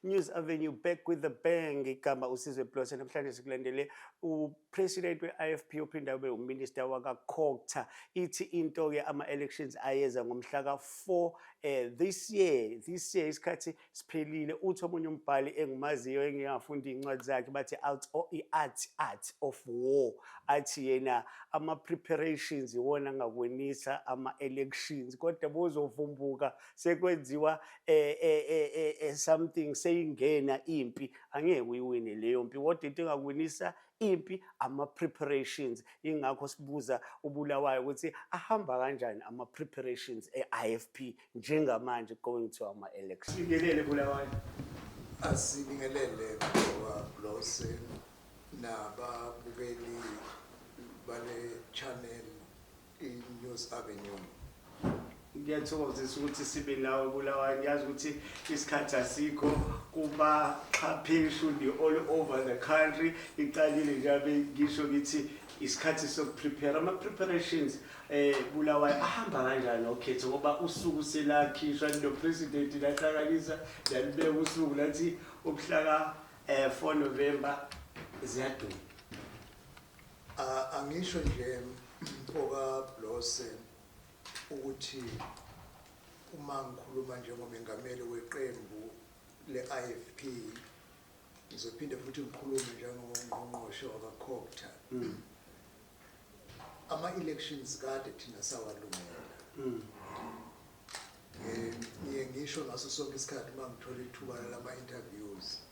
News Avenue, back with the bang. Igama uSizwe Blose. Namhlanje sikulandele upresident we-IFP, uphinda ube uminister wakaCogta. Ithi into-ke, ama-elections ayeza ngomhla ka-4 this year. Isikhathi siphelile. Uthi omunye umbhali engimaziyo, engingafunda iy'ncwadi zakhe, bathi out i-art of war, athi yena ama-preparations iwona angakuwinisa ama-elections, kodwa bozovumbuka sekwenziwa something, seyingena impi, angeke uyiwine leyo mpi. Kodwa into engakuwinisa impi ama-preparations. Ingakho sibuza uBulawayo ukuthi ahamba kanjani ama-preparations e-IFP njengamanje going to ama-elections. Sibingelele, Bulawayo. Asibingelele, mfoka Blose, nababukeli bale channel, i-News Avenue. Kuyathokozisa ukuthi sibe nawe, Bulawayo. Ngiyazi ukuthi isikhathi asikho kubaxhapheshu ni all over the country. Icalile nje, ngisho ngithi isikhathi sokuprepare, ama-preparations Bulawayo, ahamba kanjani okhetho, ngoba usuku selakhishwa no-president, lahlanganisa, lalibeka usuku, lathi umhlaka 4 November ziyaduma. Angisho nje, mfoka Blose, ukuthi uma ngikhuluma njengomengameli weqembu le-IFP, ngizophinde futhi ngikhulume njengongqongqoshe wakaCogta. Ama-elections kade thina sawalungela. Ngiye ngisho ngaso sonke isikhathi uma ngithola ithuba lama-interviews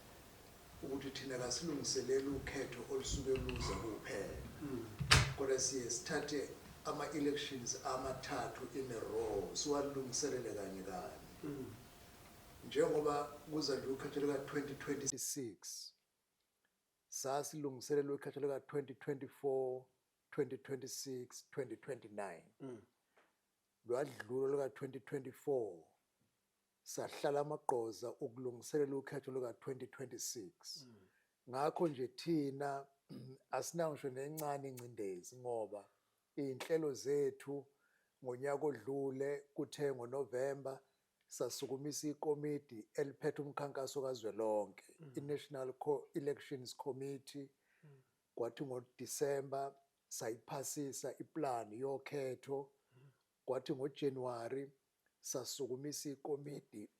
ukuthi thina kasilungiseleli ukhetho olusuke luza kuphela, kodwa siye sithathe ama-elections amathathu in a row, siwalungiselele kanye kanye. Njengoba kuza nje ukhetho lika-2026, sasilungiselela ukhetho lika-2024, 2026, 2029. Lwadlula luka-2024, sahlala amagqoza ukulungiselela ukhetho luka-2026. Ngakho nje thina asinawo ngisho nencane ingcindezi, ngoba iy'nhlelo zethu ngonyaka odlule, kuthe ngoNovemba sasukumisa ikomidi eliphethe umkhankaso kazwelonke, i-National Elections Committee. Kwathi ngoDisemba sayiphasisa iplani yokhetho. Kwathi ngoJanuary sasukumisa ikomidi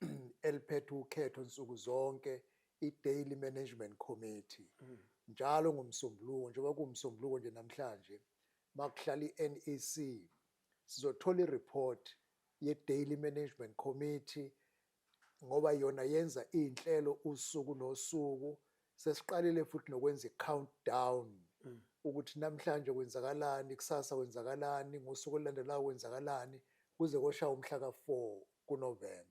eliphethe ukhetho nsuku zonke, i-Daily Management Committee. Njalo ngoMsombuluko, njengoba kuwumsombuluko nje namhlanje, makuhlala i-NEC, sizothola i-report ye-Daily Management Committee, ngoba yona yenza iy'nhlelo usuku nosuku. Sesiqalile futhi nokwenza i-countdown ukuthi namhlanje kwenzakalani, kusasa kwenzakalani, ngosuku olulandelayo kwenzakalani, kuze koshaya umhla ka-4 kuNovemba.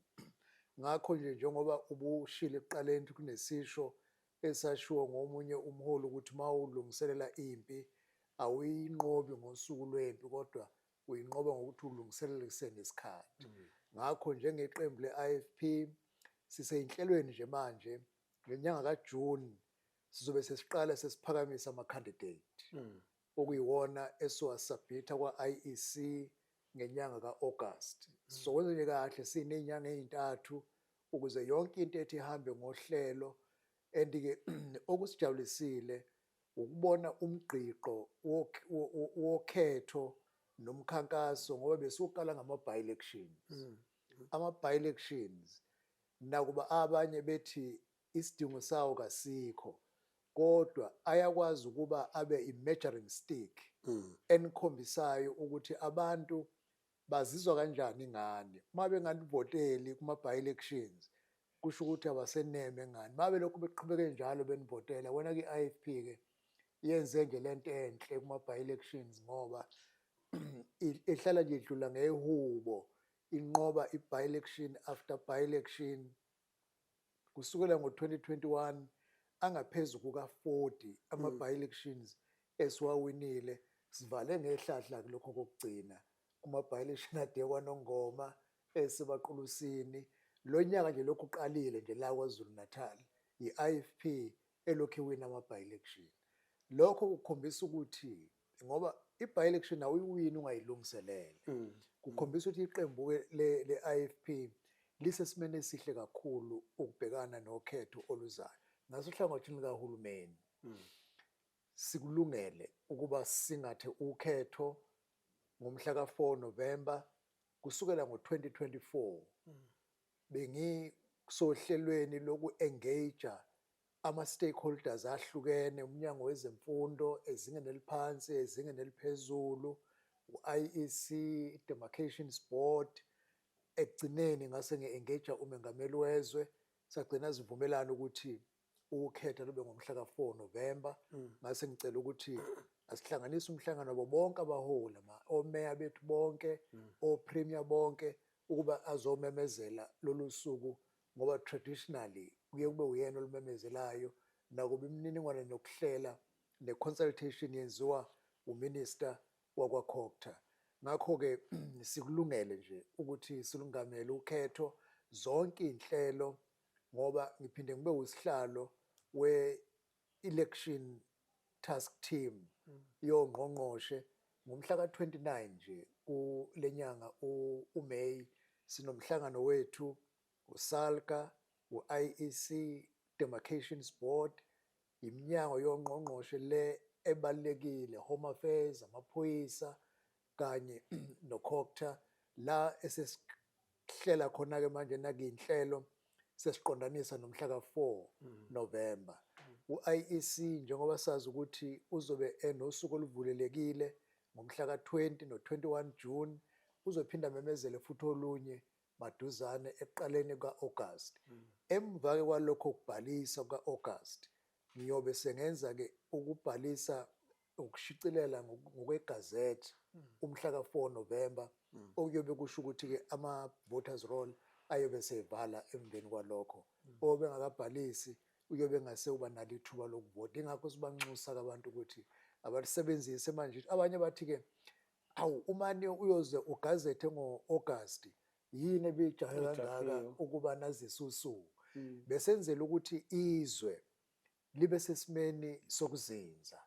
Ngakho nje, njengoba ubushilo ekuqaleni ukuthi kunesisho esashiwo ngomunye umholi ukuthi uma ulungiselela impi, awuyinqobi ngosuku lwempi, kodwa uyinqoba ngokuthi ulungiselele kusenesikhathi. Ngakho njengeqembu le-IFP siseyinhlelweni nje manje. Ngenyanga kaJune sizobe sesiqala sesiphakamisa ama-candidate okuyiwona esiwasubmitha kwa-IEC ngenyanga ka-August. Sizokwenza nje kahle siney'nyanga ey'ntathu ukuze yonke into ethi ihambe ngohlelo. And-ke okusijabulisile ukubona umgqiqo wokhetho nomkhankaso, ngoba besiwuqala ngama-by-elections. Ama-by-elections, nakuba abanye bethi isidingo sawo kasikho, kodwa ayakwazi ukuba abe i-measuring stick enikhombisayo ukuthi abantu bazizwa kanjani ngani. Uma benganivoteli kuma-by-elections, kusho ukuthi abaseneme ngani. Uma belokhu beqhubeke njalo benivotela, wena ke-IFP ke yenze nje lento enhle kuma-by-elections, ngoba ihlala nje idlula ngehubo, inqoba i-by-election after by-election. Kusukela ngo-2021 angaphezu kuka-40 ama-by-elections esiwawinile. Sivale ngehlahla kulokho kokugcina kuma-by-election ade kwaNongoma, esebaQulusini. Lo nyaka nje lokhu uqalile nje la KwaZulu Natal, i-IFP elokhu iwina ama-by-election. Lokho kukhombisa ukuthi, ngoba i-by-election awuyiwini ungayilungiselele, kukhombisa ukuthi iqembu-ke le-IFP. Lisesimeni esihle kakhulu ukubhekana nokhetho oluzayo. Ngasohlangothini likahulumeni, sikulungele ukuba singathe ukhetho ngomhla ka-4 November. Kusukela ngo-2024 bengisohlelweni loku-engage ama-stakeholders ahlukene, umnyango wezemfundo ezingeni eliphansi, ezingeni eliphezulu, u-IEC, Demarcations Board. Ekugcineni ngase ngi-engage umengameli wezwe, sagcina sivumelana ukuthi ukhetho lube ngomhla ka-4 November. Ngase ngicela ukuthi asihlanganise umhlangano wabo bonke abaholi, omeya bethu bonke, o-premier bonke, ukuba azomemezela lolu suku, ngoba traditionally kuye kube uyena olumemezelayo, nakuba imininingwane nokuhlela ne-consultation yenziwa uminister wakwaCogta. Ngakho-ke sikulungele nje ukuthi silungamele ukhetho, zonke iy'nhlelo, ngoba ngiphinde ngibe usihlalo we-election task team yongqongqoshe. Ngomhla ka-29 nje kule nyanga uMay sinomhlangano wethu, uSALGA, u-IEC, Demarcations Board, iminyango yongqongqoshe le ebalulekile, Home Affairs, amaphoyisa kanye noCogta, la esesihlela khona-ke manje nakuyinhlelo sesiqondanisa nomhla ka-4 November. U-IEC, njengoba sazi ukuthi uzobe enosuku oluvulelekile ngomhla ka-20 no-21 June, uzophinda amemezele futhi olunye maduzane ekuqaleni kuka-August. Emva-ke kwalokho kubhalisa kuka-August, ngiyobe sengenza-ke ukubhalisa, ukushicilela ngokwegazethi umhla ka-4 November, okuyobe kusho ukuthi-ke ama-voters roll ayobe sevala emveni kwalokho. Obengakabhalisi uyobe ngase uba nalo ithuba lokuvota. Ingakho sibanxusa abantu ukuthi abalisebenzise manje. Abanye bathi-ke, awu, umane uyoze ugazethe ngo-August, yini ebijahe kangaka Ejahiwe. ukuba nazise usuku? Besenzela ukuthi izwe libe sesimeni sokuzinza.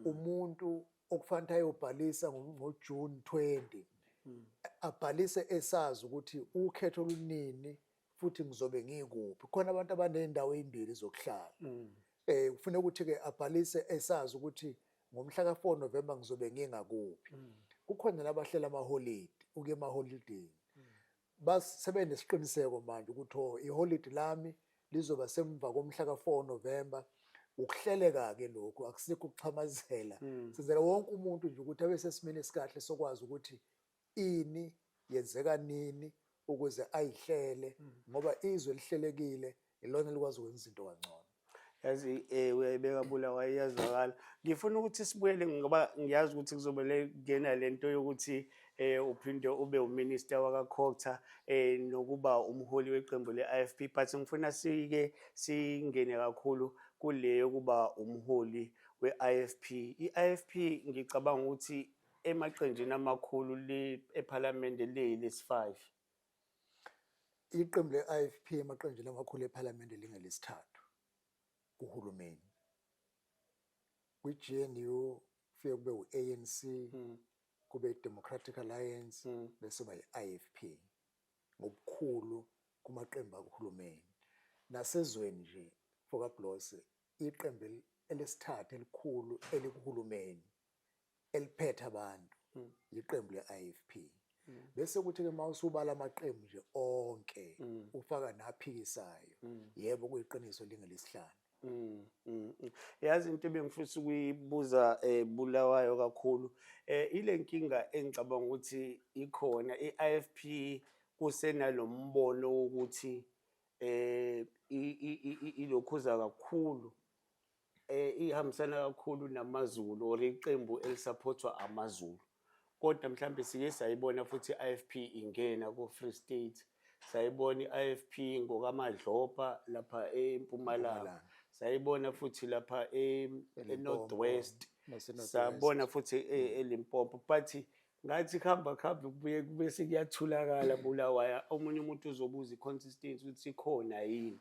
Umuntu okufanele ayobhalisa ngoJune 20 abhalise esazi ukuthi ukhetho lunini futhi ngizobe ngikuphi. Khona abantu abaney'ndawo ey'mbili zokuhlala, kufuneka ukuthi-ke abhalise esazi ukuthi ngomhla ka-4 November ngizobe ngingakuphi. Kukhona nabahlela amaholidi, ukuya emaholidini, sebenesiqiniseko manje ukuthi, oh, iholidi lami lizoba semva komhla ka-4 November. Ukuhleleka-ke lokhu, akusikho ukuxhamazela. Senzela wonke umuntu nje ukuthi abe sesimeni esikahle sokwazi ukuthi ini yenzeka nini ukuze ayihlele, ngoba izwe lihlelekile ilona likwazi ukwenza izinto kangcono. Yazi, uyayibeka Bulawayo, iyazwakala. Ngifuna ukuthi sibuyele, ngoba ngiyazi ukuthi kuzobe ngena lento yokuthi uphinde ube uminister wakaCogta nokuba umholi weqembu le-IFP, but ngifuna sike singene kakhulu kule yokuba umholi we-IFP. I-IFP, ngicabanga ukuthi emaqenjini amakhulu le ePhalamende leyilesi-5. Iqembu le-IFP emaqenjini amakhulu ephalamende lingelesithathu kuhulumeni. Kwi-GNU kufike kube u-ANC, kube i-Democratic Alliance, bese kuba i-IFP ngobukhulu kumaqembu akuhulumeni. Nasezweni nje, fokaBlose, iqembu elesithathu elikhulu elikuhulumeni eliphethe abantu iqembu le-IFP. Bese kuthi-ke uma usubala amaqembu nje onke, ufaka naphikisayo, yebo, kuyiqiniso lingelesihlanu. Yazi, into ebengifisa ukuyibuza Bulawayo kakhulu ile nkinga engicabanga ukuthi ikhona, i-IFP kusenalombono wokuthi ilokhuza kakhulu, ihambisana kakhulu namaZulu or iqembu elisupportwa amaZulu, kodwa mhlambe sike sayibona futhi i-IFP ingena ku-Free State, sayibona i-IFP ngokaMadlopha lapha eMpumalanga, Mpumalanga. sayibona futhi lapha eLimpopo, e-North West, nase-North sabona West. futhi eLimpopo, but ngathi kuhamba kuhambe kubuye kube sekuyathulakala Bulawayo. Omunye umuntu uzobuza i-consistency ukuthi ikhona yini,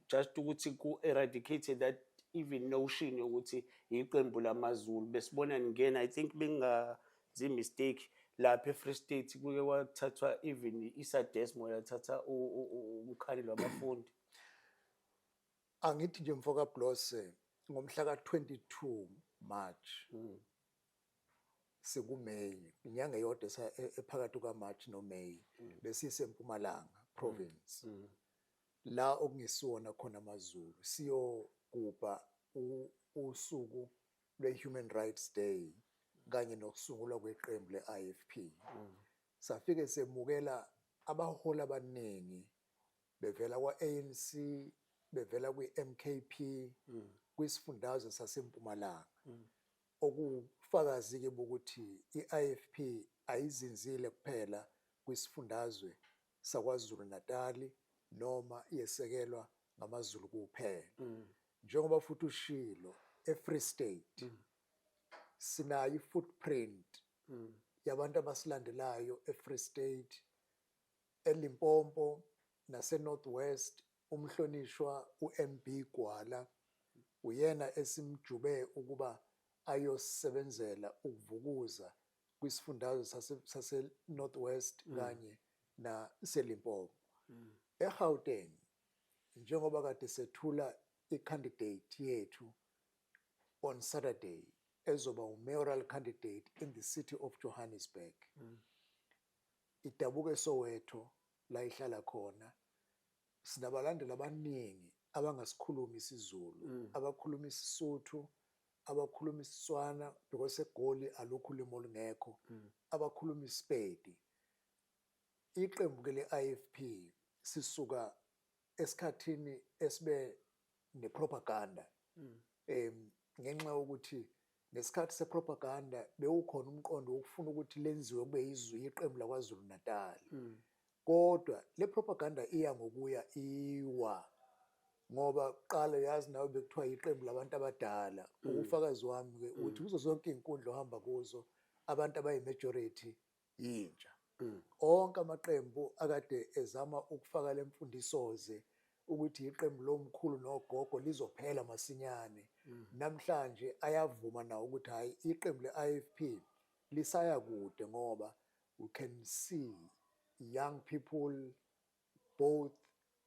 just ukuthi ku-eradicate that even notion yokuthi iqembu lamaZulu. Besibona ningena, I think bengingazi mistake. Lapha e-Free State kuke kwathathwa even iSADESMO yathatha umkhandlu wabafundi. Angithi nje, mfoka Blose, ngomhla ka-22 March, sekuMay, inyanga eyodwa ephakathi kukaMarch noMay, besiseMpumalanga province la okungesiwona khona amaZulu, siyogubha usuku lwe-Human Rights Day kanye nokusungulwa kweqembu le-IFP. Safike semukela abaholi abaningi bevela kwa-ANC, bevela kwi-MKP, kwisifundazwe saseMpumalanga, okufakazi-ke bokuthi i-IFP ayizinzile kuphela kwisifundazwe saKwaZulu Natali noma yesekelwa ngamaZulu kuphela. Njengoba futhi ushilo, e-Free State sinayo i-footprint yabantu abasilandelayo e-Free State, eLimpopo nase-North West. Umhlonishwa uMB Gwala uyena esimjube ukuba ayosebenzela ukuvukuza kwisifundazwe sase North West kanye naseLimpopo. eGauteng, njengoba kade sethula i-candidate yethu on Saturday ezoba u-mayoral candidate in the city of Johannesburg, idabuka eSoweto la ihlala khona. Sinabalandeli abaningi abangasikhulumi isiZulu, abakhuluma isiSuthu, abakhuluma isiTswana, because eGoli alukho ulimi olungekho, abakhuluma isiPedi. Iqembu ke le-IFP sisuka esikhathini esibe nepropaganda, ngenxa yokuthi ngesikhathi sepropaganda bewukhona umqondo wokufuna ukuthi lenziwe kube izwi iqembu laKwaZulu Natal, kodwa le propaganda iya ngokuya iwa, ngoba kuqala, yazi nawe, bekuthiwa iqembu labantu abadala. Ubufakazi wami ke ukuthi kuzo zonke iy'nkundla ohamba kuzo, abantu abayi-majority yintsha. Onke amaqembu akade ezama ukufaka le mfundisoze ukuthi iqembu lomkhulu nogogo lizophela masinyane, namhlanje ayavuma nawo ukuthi hhayi, iqembu le-IFP lisaya kude, ngoba we can see young people, both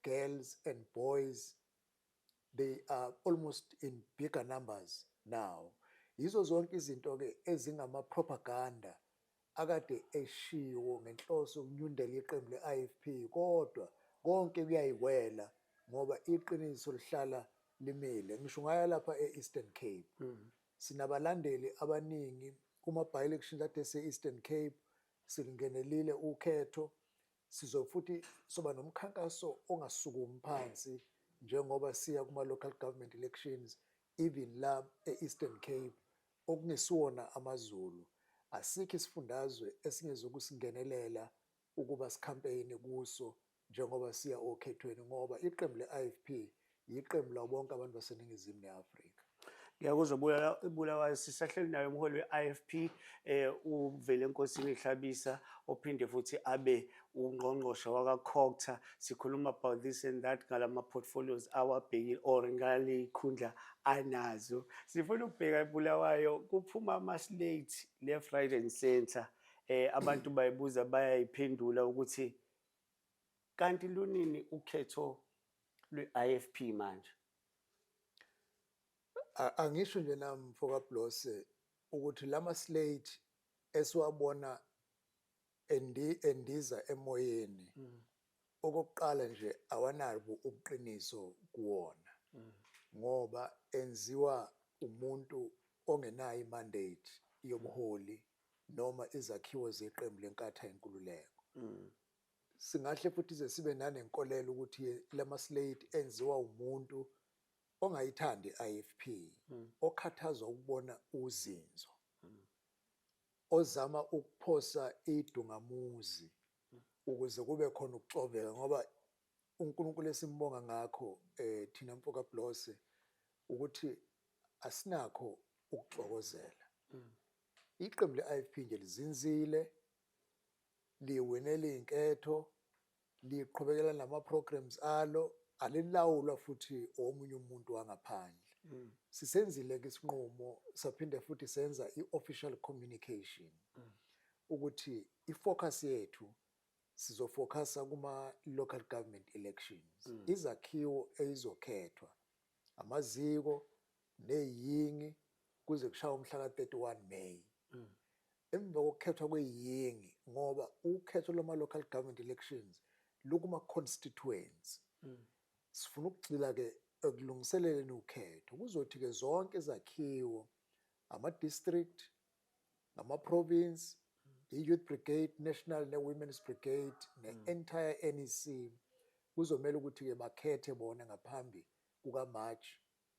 girls and boys, they are almost in bigger numbers now. Yizo zonke izinto-ke ezingama-propaganda akade eshiwo ngenhloso yokunyundela iqembu le-IFP, kodwa konke kuyayiwela ngoba iqiniso lihlala limile. Ngisho ungaya lapha e-Eastern Cape, sinabalandeli abaningi. Kuma-by-elections ade se-Eastern Cape silingenelile ukhetho, sizo futhi soba nomkhankaso ongasukumi phansi njengoba siya kuma-local government elections, even la e-Eastern Cape okungesiwona amaZulu. Asikho isifundazwe esingezokusingenelela ukuba si-campaign kuso njengoba siya okhethweni, ngoba iqembu le-IFP iqembu labo bonke abantu baseNingizimu ne-Afrika. Ngiyakuzwa, Bulawayo. Sisahleli naye umholi we-IFP, uVelenkosini Hlabisa, ophinde futhi abe ungqongqoshe wakaCogta. Sikhuluma about this and that ngalama portfolios awabhekile or ngale khundla anazo. Sifuna ukubheka eBulawayo, kuphuma ama-slate left, right and center. Abantu bayibuza, bayayiphendula ukuthi kanti lunini ukhetho lwe-IFP manje? Angisho nje nami, mfoka Blose, ukuthi lama slate esiwabona endiza emoyeni, okokuqala nje awanabo ubuqiniso kuwona, ngoba enziwa umuntu ongenayo imandate yobuholi noma izakhiwo zeqembu leNkatha Yenkululeko. Singahle futhi ze sibe nanenkolelo ukuthi lama slate enziwa umuntu ongayithandi i-IFP, okhathazwa ukubona uzinzo, ozama ukuphosa idungamuzi ukuze kube khona ukuxoveka, ngoba uNkulunkulu esimbonga ngakho thina, mfoka Blose, ukuthi asinakho ukuxokozela. Iqembu le-IFP nje lizinzile, liwinela iy'nketho, liqhubekela nama-programs alo, alilawulwa futhi omunye umuntu wangaphandle. Sisenzile-ke isinqumo, saphinde futhi senza i-official communication. Ukuthi i-focus yethu, sizofocusa kuma-local government elections, izakhiwo ezizokhethwa, amaziko neziyingi, kuze kushaye umhla ka-31 May. Emva kokukhethwa kweziyingi, ngoba ukhetho lwama-local government elections lukuma-constituents, sifuna ukugxila-ke ekulungiseleleni ukhetho. Kuzothi-ke zonke izakhiwo, ama-district, ama-province, i-youth brigade national ne-women's brigade ne-entire NEC, kuzomele ukuthi-ke bakhethe bona ngaphambi kuka-March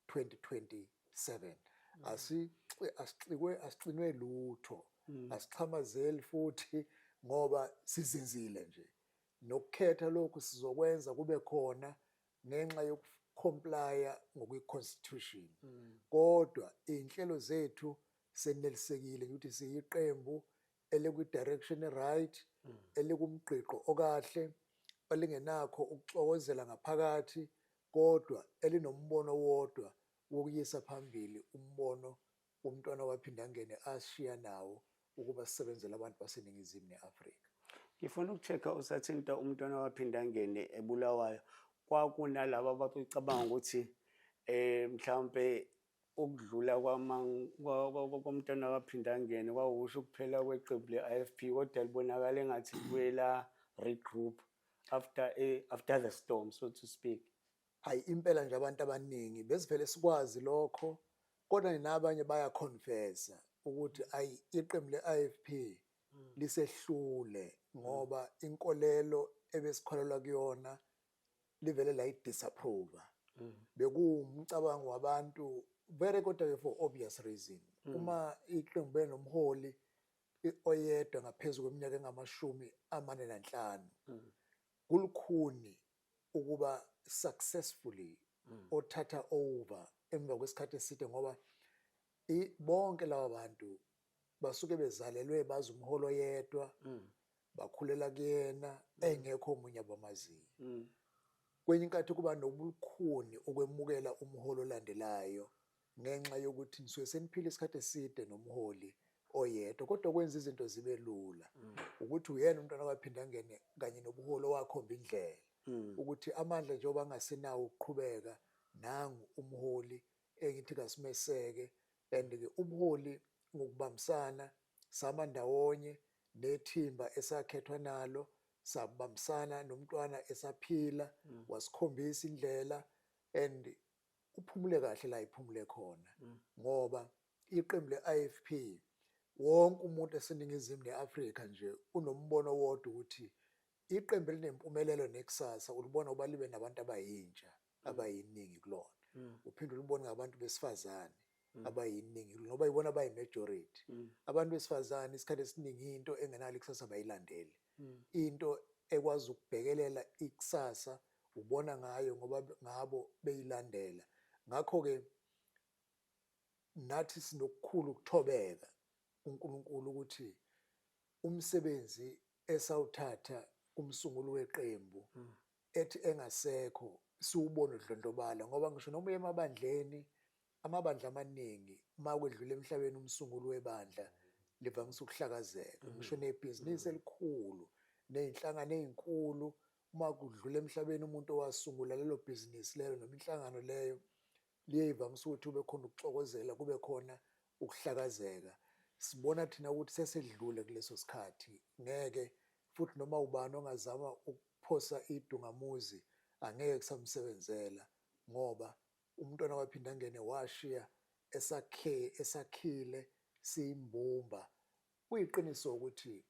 2027. Asixikwe, asixinwe lutho, asixhamazeli futhi ngoba sizinzile nje. Nokukhetha lokhu sizokwenza kube khona ngenxa yokucomplya ngokwe-constitution, kodwa iy'nhlelo zethu senelisekile ukuthi siyiqembu elikwi-direction right, elikumgqiqo okahle, elingenakho ukuxokozela ngaphakathi, kodwa elinombono wodwa wokuyisa phambili umbono umntwana waPhindangene ashiya nawo ukuba sisebenzele abantu baseNingizimu ne-Afrika. Ngifuna uku-check-a, usathinta umntwana waPhindangene eBulawayo, kwakunalabo ababecabanga ukuthi mhlawumbe ukudlula komntwana waPhindangene kwawusho ukuphela kweqembu le-IFP, kodwa libonakala engathi libuye la regroup after the storm, so to speak. Hayi, impela nje, abantu abaningi besivele sikwazi lokho, kodwa nabanye bayaconfessa ukuthi ayi, iqembu le-IFP lisehlule ngoba inkolelo ebesikholelwa kuyona livele layi-disapprove. Bekuwumcabango wabantu vele, kodwa-ke for obvious reason, uma iqembu benomholi oyedwa ngaphezu kweminyaka engamashumi 45, kulukhuni ukuba successfully othatha over emva kwesikhathi eside, ngoba bonke laba bantu basuke bezalelwe bazi umholo oyedwa, bakhulela kuyena, engekho omunye abamaziyo. Kwenye inkathi kuba nobulukhuni ukwemukela umholo olandelayo ngenxa yokuthi nisuke seniphila isikhathi eside nomholi oyedwa. Kodwa kwenza izinto zibe lula ukuthi uyena umntwana kwaPhindangene kanye nobuholi owakhomba indlela ukuthi amandla njengoba angasenawo ukuqhubeka, nangu umholi engithi kasimeseke. And-ke ubuholi ngokubambisana sama ndawonye nethimba esakhethwa nalo, sabambisana nomntwana esaphila, wasikhombisa indlela, and uphumule kahle la iphumule khona, ngoba iqembu le-IFP, wonke umuntu eseNingizimu ne-Afrika nje unombono wodwa ukuthi iqembu elinempumelelo nekusasa ulibona uba libe nabantu abayintsha abayiningi kulona, uphinde ulibone ngabantu besifazane abayiningi kulona, ngoba ibona abayi-majority. Abantu besifazane isikhathi esiningi into engenalo ikusasa bayilandele. Into ekwazi ukubhekelela ikusasa ubona ngayo ngoba ngabo beyilandela. Ngakho-ke nathi sinokukhulu ukuthobeka uNkulunkulu ukuthi umsebenzi esawuthatha kumsunguli weqembu ethi engasekho siwubone udlondlobala, ngoba ngisho noma uye emabandleni, amabandla amaningi, uma kwedlula emhlabeni umsunguli webandla livamise ukuhlakazeka. Ngisho nebhizinisi elikhulu ney'nhlangano ey'nkulu, uma kudlula emhlabeni umuntu owasungula lelo bhizinisi lelo noma inhlangano leyo, liye ivamise ukuthi kube khona ukuxokozela, kube khona ukuhlakazeka. Sibona thina ukuthi sesedlule kuleso sikhathi, ngeke futhi noma ubani ongazama ukuphosa idungamuzi angeke kusamsebenzela, ngoba umntwana waPhindangene washiya esakhe esakhile siyimbumba. Kuyiqiniso ukuthi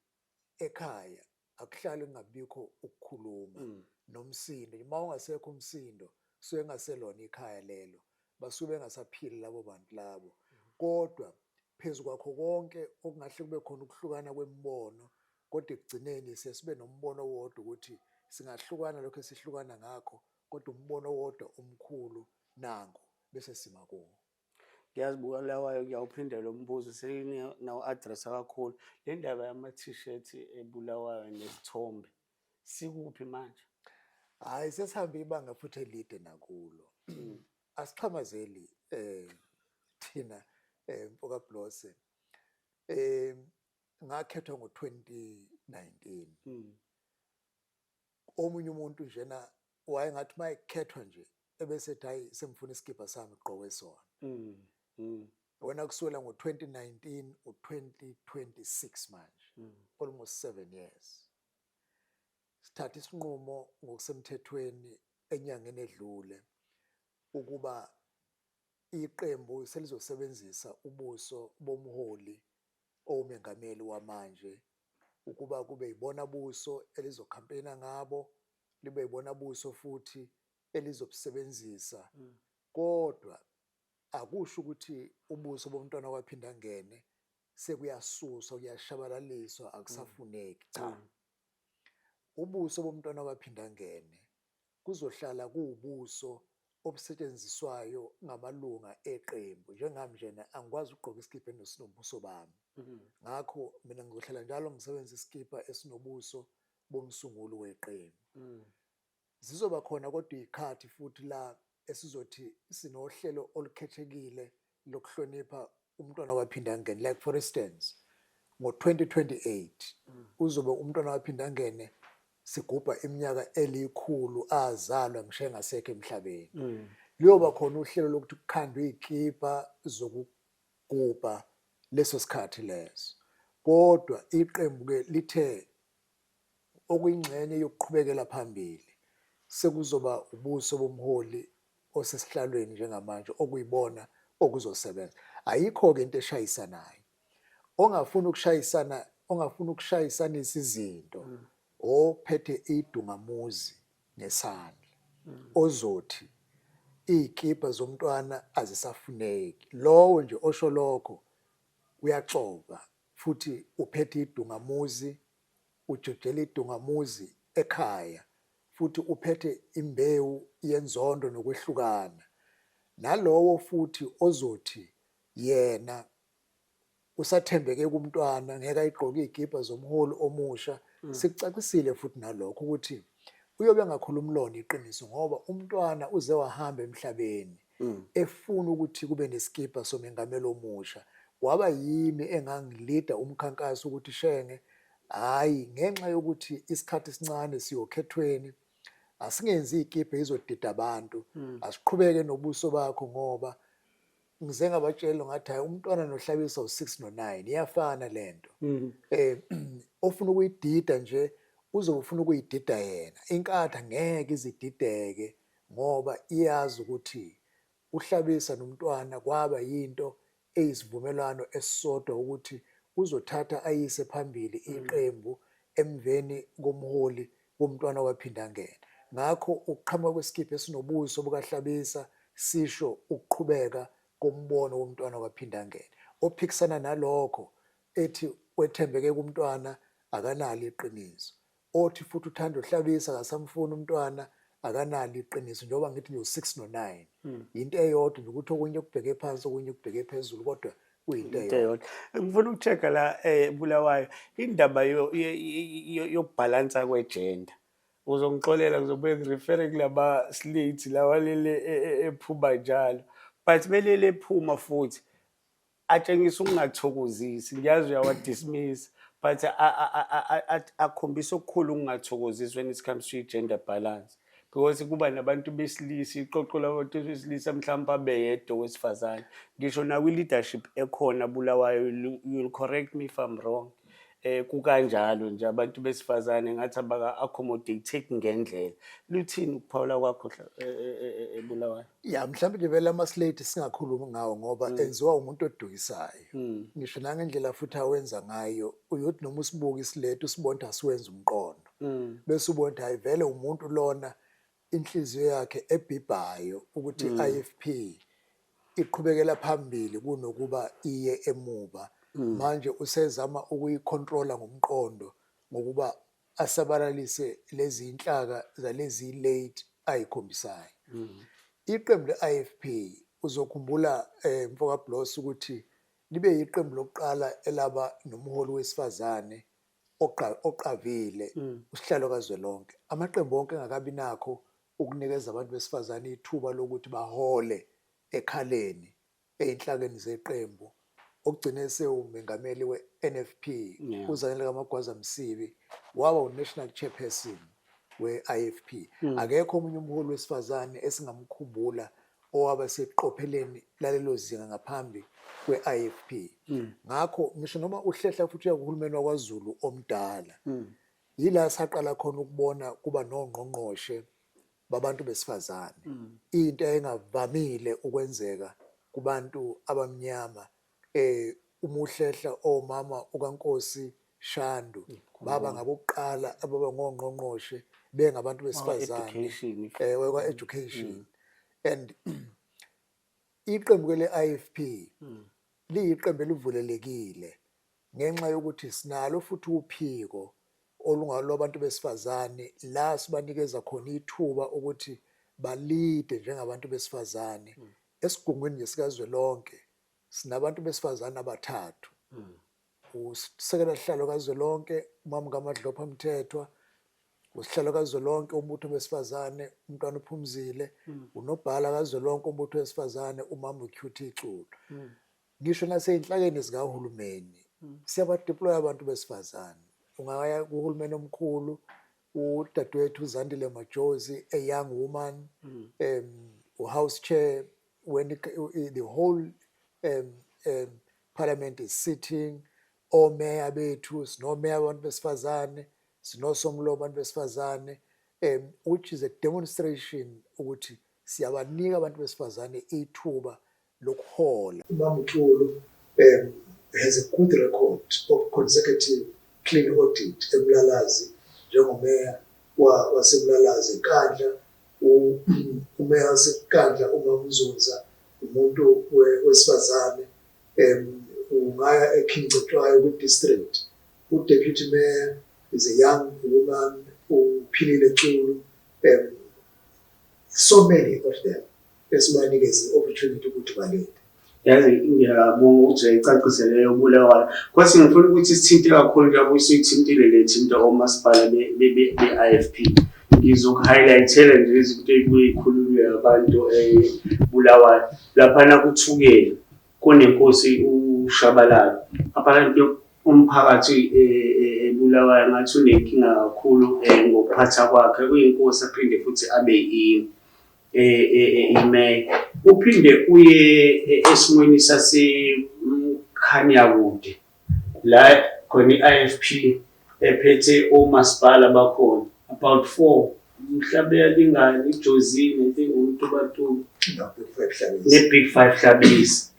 ekhaya akuhlali kungabikho ukukhuluma nomsindo. Uma ungasekho umsindo, kusuke kungaselona ikhaya lelo, basuke bengasaphili labo bantu labo. Kodwa phezu kwakho konke okungahle kube khona ukuhlukana kwemibono, kodwa ekugcineni siye sibe nombono owodwa ukuthi singahlukana lokho esihlukana ngakho, kodwa umbono owodwa omkhulu nanku, bese sima kuwo. Ngiyazi Bulawayo, ngiyawuphinda lo mbuzo, senginawu-addressa kakhulu. Le ndaba yama-T-shirt eBulawayo nesithombe, sikuphi manje? Hhayi, sesihambe ibanga futhi elide nakulo. Asixhamazeli thina, mfoka Blose. Ngakhethwa ngo-2019. Omunye umuntu njena wayengathi uma ekhethwa nje ebese ethi, "Hayi, sengifuna isikibha sami gqoke sona." Wena, kusukela ngo-2019 u-2026 manje, almost 7 years. Sithatha isinqumo ngokusemthethweni enyangeni edlule ukuba iqembu selizosebenzisa ubuso bomholi owumengameli wamanje, ukuba kube yibona buso elizokhampeyina ngabo, libe yibona buso futhi elizobusebenzisa. Kodwa akusho ukuthi ubuso bomntwana kwaPhindangene sekuyasuswa, kuyashabalaliswa, akusafuneki. Cha, ubuso bomntwana kwaPhindangene kuzohlala kuwubuso obusetshenziswayo ngamalunga eqembu. Njengami njena, angikwazi ukugqoka isikibha esinobuso bami. Ngakho mina ngizohlala njalo ngisebenzisa isikibha esinobuso bomsunguli weqembu. Zizoba khona kodwa iy'khathi futhi la esizothi sinohlelo olukhethekile lokuhlonipha umntwana waPhindangene. Like for instance, ngo-2028 uzobe umntwana waPhindangene sigubha iminyaka elikhulu azalwa, ngisho engasekho emhlabeni. Liyoba khona uhlelo lokuthi kukhandwe iy'kibha zokugubha leso sikhathi leso. Kodwa iqembu-ke lithe okuyingxenye yokuqhubekela phambili sekuzoba ubuso bomholi osesihlalweni njengamanje okuyibona okuzosebenza. Ayikho-ke into eshayisanayo. Ongafuni ukushayisana, ongafuni ukushayisanisa izinto, ophethe idungamuzi ngesandla, ozothi iy'kibha zomntwana azisafuneki, lowo nje osho lokho uyaxova futhi uphethe idungamuzi, ujojela idungamuzi ekhaya, futhi uphethe imbewu yenzondo nokwehlukana. Nalowo futhi ozothi yena usathembeke kumntwana, ngeke ayigqoke iy'kibha zomholi omusha, sikucacisile futhi nalokho ukuthi uyobe engakhulumi lona iqiniso, ngoba umntwana uze wahamba emhlabeni efuna ukuthi kube nesikibha somengameli omusha. Kwaba yimi engangilida umkhankaso ukuthi shenge, hhayi, ngenxa yokuthi isikhathi esincane siyokhethweni, asingenzi iy'kibha ezizodida abantu, asiqhubeke nobuso bakho. Ngoba ngize ngabatshela ngathi, "Hayi, umntwana noHlabisa u-6 no-9, iyafana lento." Ofuna ukuyidida nje uzobe ufuna ukuyidida yena. Inkatha ngeke izidideke, ngoba iyazi ukuthi uHlabisa nomntwana kwaba yinto eyisivumelwano esisodwa ukuthi uzothatha ayise phambili iqembu emveni komholi womntwana waPhindangene. Ngakho ukuqhamuka kwesikibha esinobuso bukaHlabisa sisho ukuqhubeka kombono womntwana waPhindangene. Ophikisana nalokho ethi wethembeke kumntwana akanalo iqiniso. Othi futhi uthanda uHlabisa, akasamfuni umntwana, akanalo iqiniso. Njengoba ngithi nje u-6 no-9 yinto eyodwa nje, ukuthi okunye kubheke phansi, okunye kubheke phezulu, kodwa kuyinto into eyodwa. Eyodwa. Ngifuna uku-check-a la, Bulawayo, indaba yokubhalansa kwe-gender. Uzongixolela, ngizobuye ngi-refer-e kulama slate lawa lele ephuma njalo, but belele ephuma futhi atshengisa ukungathokozisi. Ngiyazi uyawa-dismiss, but akhombisa okukhulu ukungathokozisi when it comes to i-gender balance, because kuba nabantu besilisa, iqoqo labantu besilisa, mhlawumbe abeyedwa owesifazane, ngisho nakwi-leadership ekhona. Bulawayo, you'll correct me if I'm wrong, kukanjalo nje, abantu besifazane ngathi abaka-accommodate ngendlela. Luthini ukuphawula kwakho, Bulawayo? Ya, mhlawumbe nje vele ama-slate singakhulumi ngawo, ngoba enziwa umuntu odukisayo. Ngisho nangendlela futhi awenza ngayo, uyothi noma usibuka i-slate usibone ukuthi asiwenza umqondo, bese ubona ukuthi hayi, vele umuntu lona inhliziyo yakhe ebhibhayo ukuthi i-IFP iqhubekela phambili kunokuba iye emuva. Manje usezama ukuyicontrola ngomqondo ngokuba asabalalise lezi inhlaka zalezi slate ayikhombisayo. Iqembu le-IFP, uzokhumbula, mfoka Blos, ukuthi libe yiqembu lokuqala elaba nomholi wesifazane oqavile, usihlalo kazwelonke. Amaqembu wonke engakabi nakho ukunikeza abantu besifazane ithuba lokuthi bahole ekhaleni ey'nhlakeni zeqembu. Okugcine sewumengameli we-NFP, uZanele kaMagwaza Msibi, waba u-national chairperson we-IFP. Akekho omunye umholi wesifazane esingamkhumbula owaba seqopheleni lalelo zinga ngaphambi kwe-IFP. Ngakho ngisho noma uhlehla futhi uya kuhulumeni wakwaZulu omdala, yila saqala khona ukubona kuba nongqongqoshe babantu besifazane, into engavamile ukwenzeka kubantu abamnyama. Uma uhlehla omama ukaNkosi Shandu, baba ngabokuqala ababa ngongqongqoshe bengabantu besifazane education. Kwa education. And iqembu ke le-IFP liyiqembu elivulelekile ngenxa yokuthi sinalo futhi uphiko olungalwabantu besifazane, la sibanikeza khona ithuba ukuthi ba-lead-e njengabantu besifazane. Esigungwini nje sikazwelonke sinabantu besifazane abathathu: usekela sihlalo kazwelonke umama kaMadlopha Mthethwa, usihlalo kazwelonke umbutho wesifazane umntwana uPhumzile, unobhala kazwelonke umbutho wesifazane umama uQT Xulu. Ngisho naseyinhlakeni zikahulumeni siyaba-deploy abantu besifazane. Ungaya kuhulumeni omkhulu, udadewethu uZandile Majozi, a young woman, u-house chair when the whole parliament is sitting. Omeya bethu, sinomeya abantu besifazane, sinosomlomo abantu besifazane, which is a demonstration ukuthi siyabanika abantu besifazane ithuba lokuhola. Umama uXulu has a good record of consecutive clean audit eMlalazi njengomeya waseMlalazi. Enkandla, umeya waseNkandla umama uNzunza umuntu wesifazane. Ungaya eKing Cetshwayo kwi-district, u-deputy mayor is a young woman, uPhilile Xulu. So many of them esibanikeze i-opportunity ukuthi ba-lead-e. Yazi, ngiyabonga ukuthi uyayicacise leyo Bulawayo. Kodwa ngifuna ukuthi sithinte kakhulu njengoba usuyithintile le thinta omasipala be-IFP. Ngizoku-highlight-ela nje izinto ey'buye y'khulunywe abantu eBulawayo. Laphana kuThukela kunenkosi uShabalala. Apparently umphakathi eBulawayo ngathi unenkinga kakhulu ngokuphatha kwakhe. Uyinkosi aphinde futhi abe imeya. Uphinde uye esimweni saseMkhanyakude la khona i-IFP ephethe omasipala bakhona about four, Mhlabuyalingana, iJozini, I think uMtubatuba ne-Big Five Hlabisa,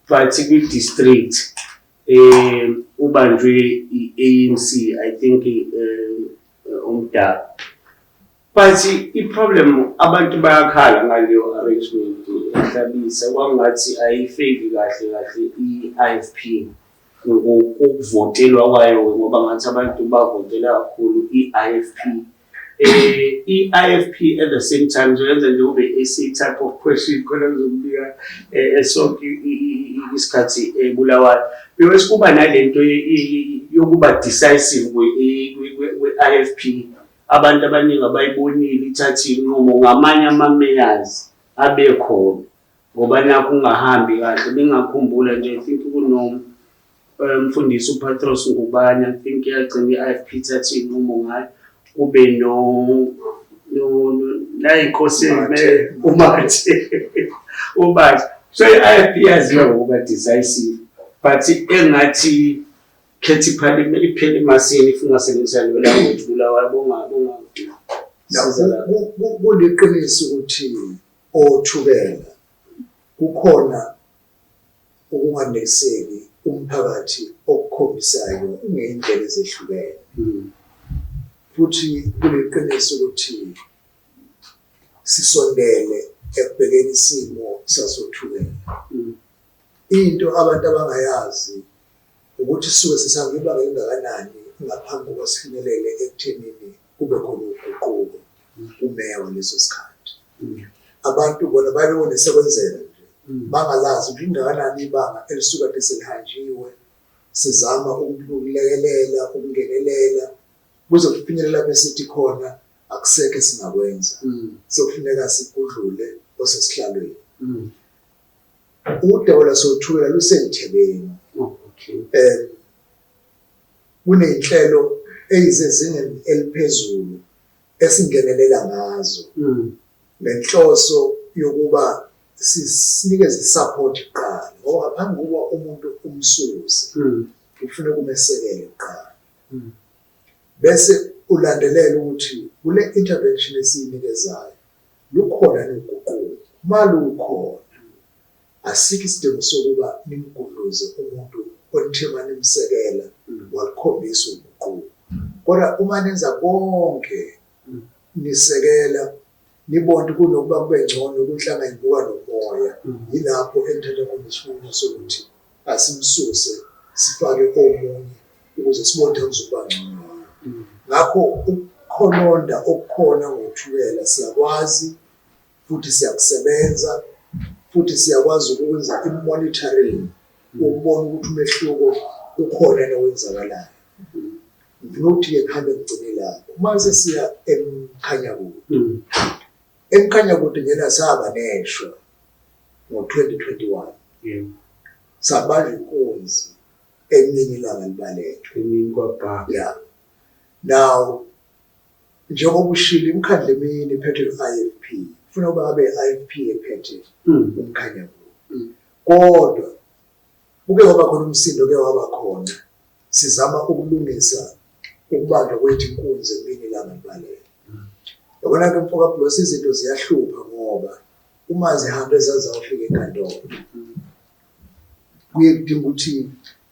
but kwi-district ubanjwe i-ANC, I think umdala. But i-problem, abantu bayakhala ngaleyo arrangement eHlabisa, kwangathi ayifeki kahle kahle i-IFP ngokuvotelwa kwayo, ngoba ngathi abantu bavotela kakhulu i-IFP. I-IFP at the same time ngizoyenza nje ube essay type of question khona ngizokubika sonke isikhathi eBulawayo, because kuba nalento yokuba decisive kwe-IFP. Abantu abaningi abayibonile ithatha iy'nqumo ngamanye ama-mayors abekhona ngoba nakho ungahambi kahle. Bengakhumbula nje, I think kuno mfundisi uPatros Ngubane, I think yagcina i-IFP ithathe iy'nqumo ngayo, kube no la inkosi uMathe uMathe. So i-IFP yaziwa ngokuba decisive, but engathi khetha iphela iphela emasini if ungasebenzisa leyo language. Bulawayo bonga bonga. Kuliqiniso ukuthi oThukela kukhona ukunganeliseki umphakathi okukhombisayo ngey'ndlela ezehlukene. Futhi kuliqiniso ukuthi sisondele ekubhekeni isimo sasoThukela. Into abantu abangayazi ukuthi sisuke sesihambe ibanga elingakanani ngaphambi kokuba sifinyelele ekuthenini kube khona uguquko kumeya waleso sikhathi. Abantu bona babebone sekwenzeka nje, bangalazi ukuthi lingakanani ibanga elisuka kade selihanjiwe sizama ukulekelela, ukungenelela kuze kufinyelele lapho esithi khona akusekho esingakwenza, sekufuneka sigudlule osesihlalweni. Udaba lwasoThukela lusey'thebeni. Oh, okay. Kuney'nhlelo ey'sezingeni eliphezulu esingenelela ngazo ngenhloso yokuba sinikeze i-support kuqala, ngoba ngaphambi kokuba umuntu umsuse kufuneka umesekele kuqala, bese ulandelela ukuthi kule intervention esiyinikezayo lukhona uguquko. Uma lukhona, asikho isidingo sokuba nimgudluze umuntu onithe manimsekela walikhombisa uguquko. Kodwa uma nenza konke nisekela, nibona kunokuba kube ngcono kunhlanga ivuka nomoya, yilapho enithatha khona isinqumo sokuthi asimsuse sifake omunye ukuze sibone ukuthi kuzoba ngcono. Ngakho ukukhononda okukhona ngoThukela siyakwazi futhi siyakusebenza, futhi siyakwazi ukwenza i-monitoring ukubona ukuthi umehluko ukhona nowenzakalayo. Ngifuna ukuthi-ke ngihambe ngigcine lapho. Uma sesiya eMkhanyakude, eMkhanyakude njena saba neshwa ngo-2021. Sabanjwa inkunzi emini ilanga libalele. Emini kwabha. Yeah. Now, njengoba ushilo, imikhandlu emine iphethwe i-IFP. Kufuna ukuba ngabe i-IFP ephethe uMkhanyakude. Kodwa kuke kwaba khona umsindo, ke waba khona sizama ukulungisa ukubanjwa kwethu inkunzi emini ilanga libalele. Yabona-ke mfoka Blos, izinto ziyahlupha ngoba uma zihambe zazawufika enkantolo, kuye kudinga ukuthi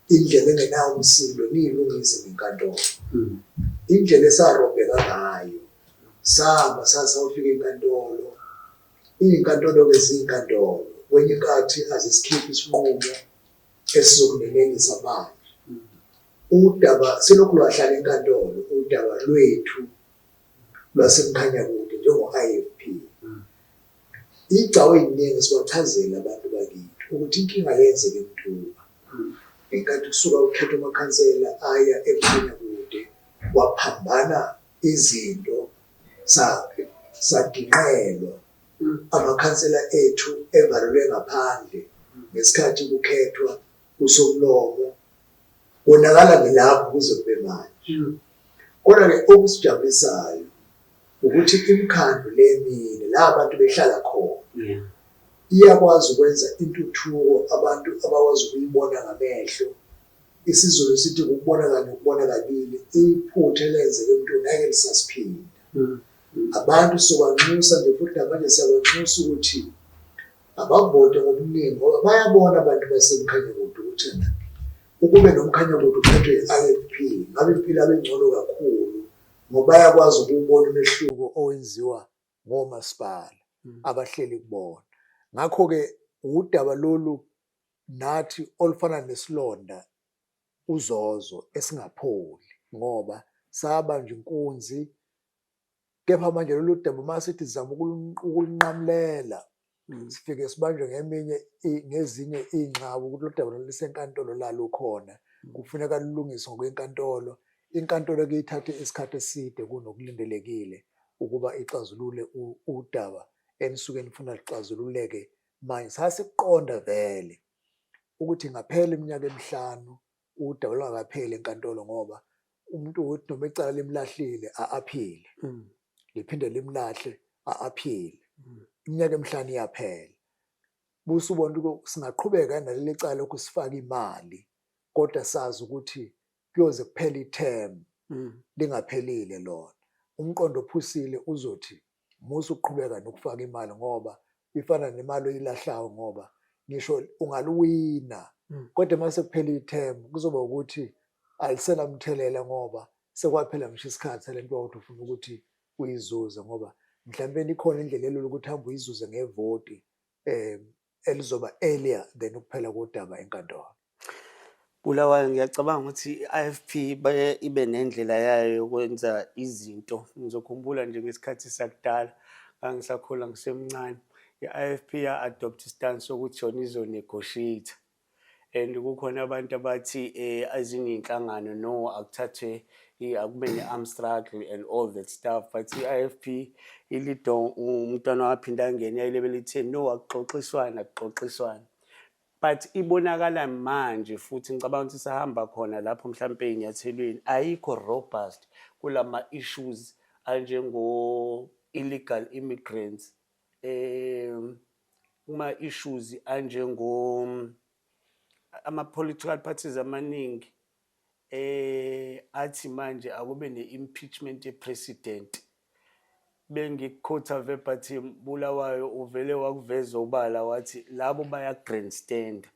indlela engenawo umsindo niyilungise ngenkantolo. Indlela esarobheka ngayo, sahamba sasawufika enkantolo. Iy'nkantolo-ke ziyinkantolo, kwenye inkathi azisikhiphi isinqumo esizokunenelisa manje. Udaba selokhu lwahlala enkantolo, udaba lwethu lwaseMkhanyakude njengo-IFP. Igcawu ey'ningi sibachazela abantu bakithi ukuthi inkinga yenzeka eMtuba. Ngenkathi kusuka ukhethwa amakhansela aya eMkhanyakude, kwaphambana izinto, saginqelwa amakhansela ethu evalelwe ngaphandle ngesikhathi kukhethwa usomlomo. Konakala ngilapho kuze kube manje. Kodwa-ke okusijabulisayo ukuthi imikhandlu le emine la abantu behlala khona iyakwazi ukwenza intuthuko abantu abakwazi ukuyibona ngamehlo. IsiZulu sithi ukubona kanye ukubona kabili, iphutha elenzeke emntwini ngeke lisasiphinda. Abantu sobanxusa nje futhi namanje siyabanxusa ukuthi abavote ngobuningi, ngoba bayabona abantu baseMkhanyakude ukuthi ukube noMkhanyakude uphethwe i-IFP ngabe impilo yabe ingcono kakhulu, ngoba bayakwazi ukuwubona umehluko owenziwa ngomasipala abahleli kubona. Ngakho-ke udaba lolu nathi olufana nesilonda uzozo esingapholi, ngoba sabanjwa inkunzi. Kepha manje lolu daba uma sithi sizama ukulinqamulela, sifike sibanjwe ngeminye ngezinye iy'nxabo ukuthi lolu daba lisenkantolo lalukhona, kufuneka lulungiswe ngokwenkantolo. Inkantolo ke ithathe isikhathi eside kunokulindelekile ukuba ixazulule udaba enisuke nifuna luxazululeke manje. Sasiqonda vele ukuthi ngaphela iminyaka emihlanu udaba lungakapheli enkantolo, ngoba umuntu uthi noma icala limlahlile a-aphile, liphinde limlahle a-aphile, iminyaka emihlanu iyaphela. Busubona ukuthi singaqhubeka naleli cala lokhu sifake imali, kodwa sazi ukuthi kuyoze kuphele i-term lingaphelile lona. Umqondo ophusile uzothi musa ukuqhubeka nokufaka imali, ngoba ifana nemali oyilahlayo, ngoba ngisho ungaluwina kodwa mase kuphela i-term kuzoba ukuthi alisenamthelela, ngoba sekwaphela ngisho isikhathi salento wawuthi ufuna ukuthi uyizuze, ngoba mhlawumbe ikhona indlela elula ukuthi hambe uyizuze ngevoti elizoba earlier than ukuphela kodaba enkantolo. Bulawayo, ngiyacabanga ukuthi i-IFP baye ibe nendlela yayo yokwenza izinto. Ngizokhumbula nje ngesikhathi sakudala, ngangisakhula ngisemncane, i-IFP ya-adopt i-stance sokuthi yona izo-negotiate and kukhona abantu abathi ezinye iy'nhlangano no, akuthathwe akube ne-arm struggle and all that stuff, but i-IFP ilido umntwana waphinda angene yayilebele itheni, no, akuxoxiswana, akuxoxiswana. But ibonakala manje futhi ngicabanga ukuthi sahamba khona lapho mhlampe ey'nyathelweni ayikho robust kulama issues anjengo illegal immigrants, kuma issues anjengo ama political parties amaningi athi manje akube ne-impeachment ye-president. Bengiku-quote-a verbatim, Bulawayo, uvele wakuveza obala wathi labo baya grandstand.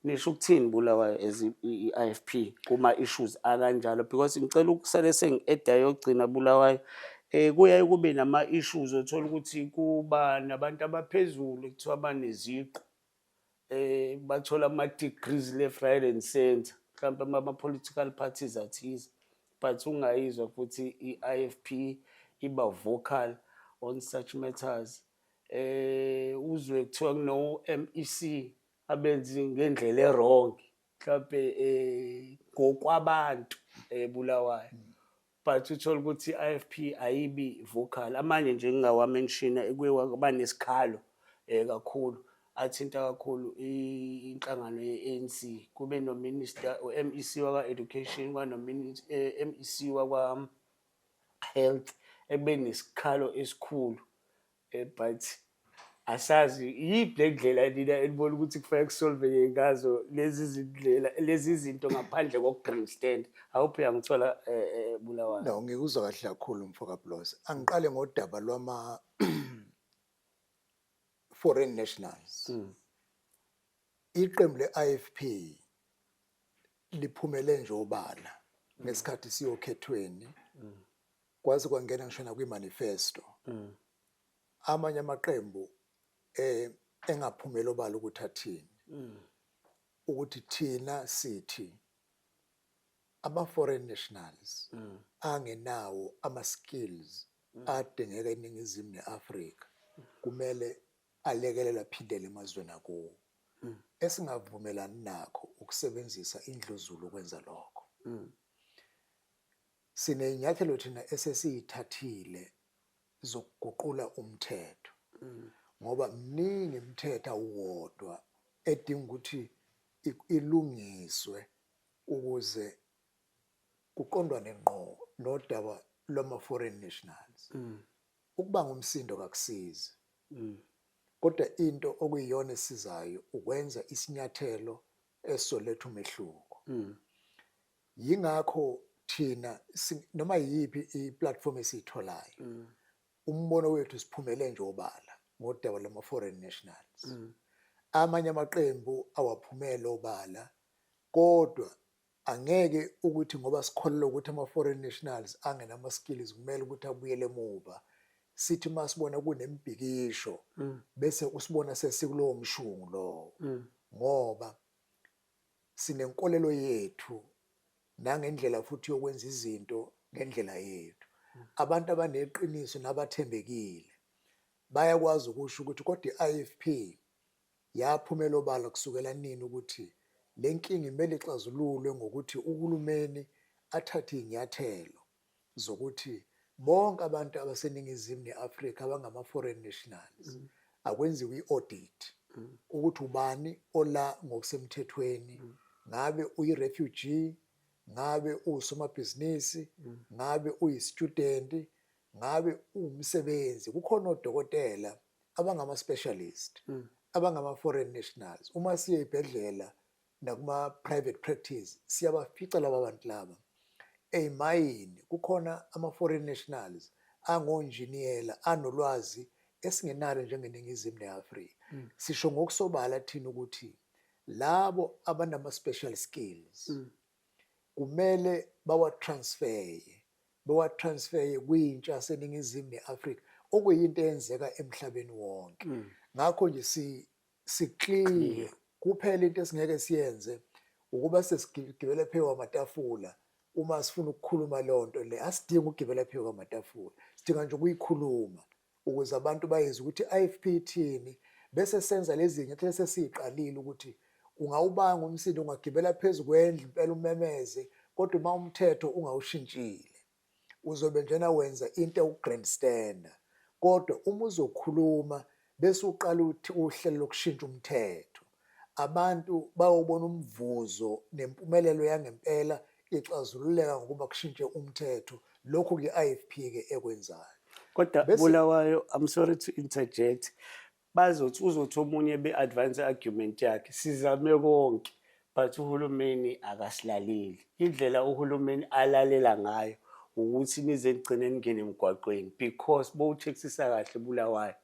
Nisho ukuthini, Bulawayo, as i-IFP kuma issues akanjalo? Because ngicela ukusale sengi-eda yogcina, Bulawayo, kuyaye kube nama issues othola ukuthi kuba nabantu abaphezulu kuthiwa baneziqu, bathola ama degrees left, right and center, mhlawumbe ama political parties athize, but ungayizwa futhi i-IFP iba vocal on such matters. Uzwe kuthiwa kuno MEC abenzi ngendlela e-wrong mhlawumbe ngokwabantu eBulawayo, but uthola ukuthi i-IFP ayibi vocal. Amanye nje ngingawa-mention-a, ekuye kwaba nesikhalo kakhulu athinta kakhulu inhlangano ye-ANC, kube no-minister, u-MEC wakwa-education, kwano-MEC wakwa-health, ekube nesikhalo esikhulu, but asazi yiphi le ndlela nina enibona ukuthi kufanele ku-solve-ke ngazo lezi zindlela, lezi zinto, ngaphandle koku-grandstand. Awuphi, uyangithola, Bulawayo? No, ngikuzwa kahle kakhulu, mfoka Blos. Angiqale ngodaba lwama foreign nationals. Iqembu le-IFP liphumele nje obala ngesikhathi siyokhethweni, kwaze kwangena ngisho nakwi-manifesto. Amanye amaqembu engaphumela obala ukuthi athini, ukuthi thina sithi ama-foreign nationals angenawo ama-skills adingeka eNingizimu ne-Afrika kumele alekelelwe aphindele emazweni akuwo. Esingavumelani nakho ukusebenzisa indluzula ukwenza lokho. Siney'nyathelo thina esesiyithathile zokuguqula umthetho, ngoba mningi imithetho awuwodwa edinga ukuthi ilungiswe ukuze kuqondwane ngqo nodaba lwama-foreign nationals. Ukubanga umsindo kakusizi, kodwa into okuyiyona esizayo ukwenza isinyathelo esizoletha umehluko. Yingakho thina noma yiyiphi i-platform esiyitholayo, umbono wethu siphumele nje obala ngodaba lwama-foreign nationals. Amanye amaqembu awaphumele obala, kodwa angeke ukuthi ngoba sikholelwa ukuthi ama-foreign nationals angenama-skills kumele ukuthi abuyele emuva, sithi uma sibona kunemibhikisho bese usibona sesikulowo mshungu lowo, ngoba sinenkolelo yethu nangendlela futhi yokwenza izinto ngendlela yethu. Abantu abaneqiniso nabathembekile bayakwazi ukusho ukuthi kodwa i-IFP yaphumela obala kusukela nini ukuthi le nkinga imele ixazululwe ngokuthi uhulumeni athathe iy'nyathelo zokuthi bonke abantu abaseNingizimu ne-Afrika abangama-foreign nationals akwenziwe i-audit ukuthi ubani ola ngokusemthethweni, ngabe uyi-refugee, ngabe uwusomabhizinisi, ngabe uyi-student, ngabe uwumsebenzi. Kukhona odokotela abangama-specialist abangama-foreign nationals. Uma siye ey'bhedlela nakuma-private practice siyabafica laba bantu laba. Ey'mayini kukhona ama-foreign nationals angonjiniyela anolwazi esingenalo njengeNingizimu ne-Afrika. Sisho ngokusobala thina ukuthi labo abanama-special skills kumele bawa-transfer-ye kwintsha yaseNingizimu ne-Afrika, okuyinto eyenzeka emhlabeni wonke. Ngakho nje si-clear kuphela. Into esingeke siyenze ukuba sesigibele phezu kwamatafula uma sifuna ukukhuluma leyo nto le. Asidingi ukugibela phezu kwamatafula, sidinga nje ukuyikhuluma ukuze abantu bayizwe ukuthi i-IFP ithini, bese senza lezi zinyathelo esesiyiqalile. Ukuthi ungawubanga umsindo, ungagibela phezu kwendlu impela umemeze, kodwa uma umthetho ungawushintshile uzobe njena wenza into ewu-grandstander. Kodwa uma uzokhuluma bese uqala uthi uhlelo lokushintsha umthetho. Abantu bayobona umvuzo nempumelelo yangempela ixazululeka ngokuba kushintshe umthetho. Lokhu ke IFP ke ekwenzayo. Kodwa Bulawayo, I'm sorry to interject, bazothi uzothi omunye be-advance argument yakhe, sizame konke but uhulumeni akasilaleli. Indlela uhulumeni alalela ngayo ukuthi nize nigcine ningene emgwaqweni, because bowuchecksisa kahle Bulawayo,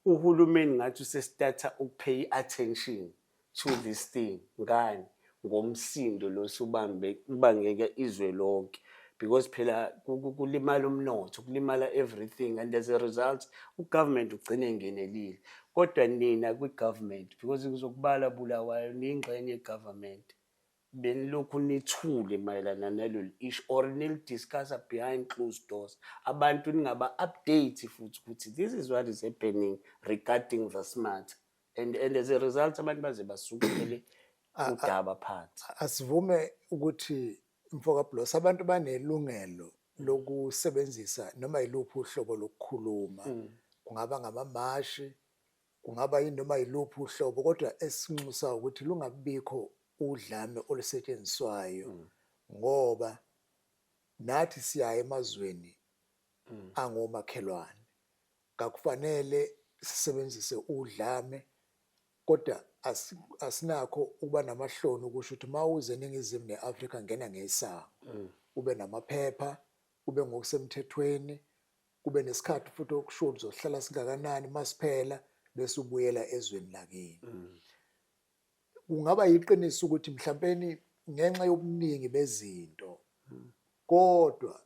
uhulumeni ngathi usestarta ukupay attention to this thing. Ngani? Ngomsindo lo subambe ubangeke izwe lonke, because phela kulimala umnotho, kulimala everything, and as a result ugovernment ugcine ngenelile. Kodwa nina kwi-government, because ngizokubala Bulawayo, niyingxenye ye-government, benilokhu nithule mayelana nalolu issue or nilidiscussa behind closed doors, abantu ningaba-update futhi ukuthi this is what is happening regarding this matter, and as a result abantu baze basukele udaba phansi. Asivume ukuthi, mfoka Blos, abantu banelungelo lokusebenzisa noma yiluphi uhlobo lokukhuluma, kungaba ngamamashi, kungaba yinoma yiluphi uhlobo, kodwa esinxusa ukuthi lungabikho udlame olusetshenziswayo, ngoba nathi siya emazweni angomakhelwane, kakufanele sisebenzise udlame. Kodwa asinakho ukuba namahloni ukusho ukuthi uma uze eNingizimu ne-Afrika, ngena ngesango, ube namaphepha, ube ngokusemthethweni, kube nesikhathi futhi okusho ukuthi uzohlala singakanani, masiphela bese ubuyela ezweni lakini. Kungaba yiqiniso ukuthi mhlawumpeni ngenxa yobuningi bezinto, kodwa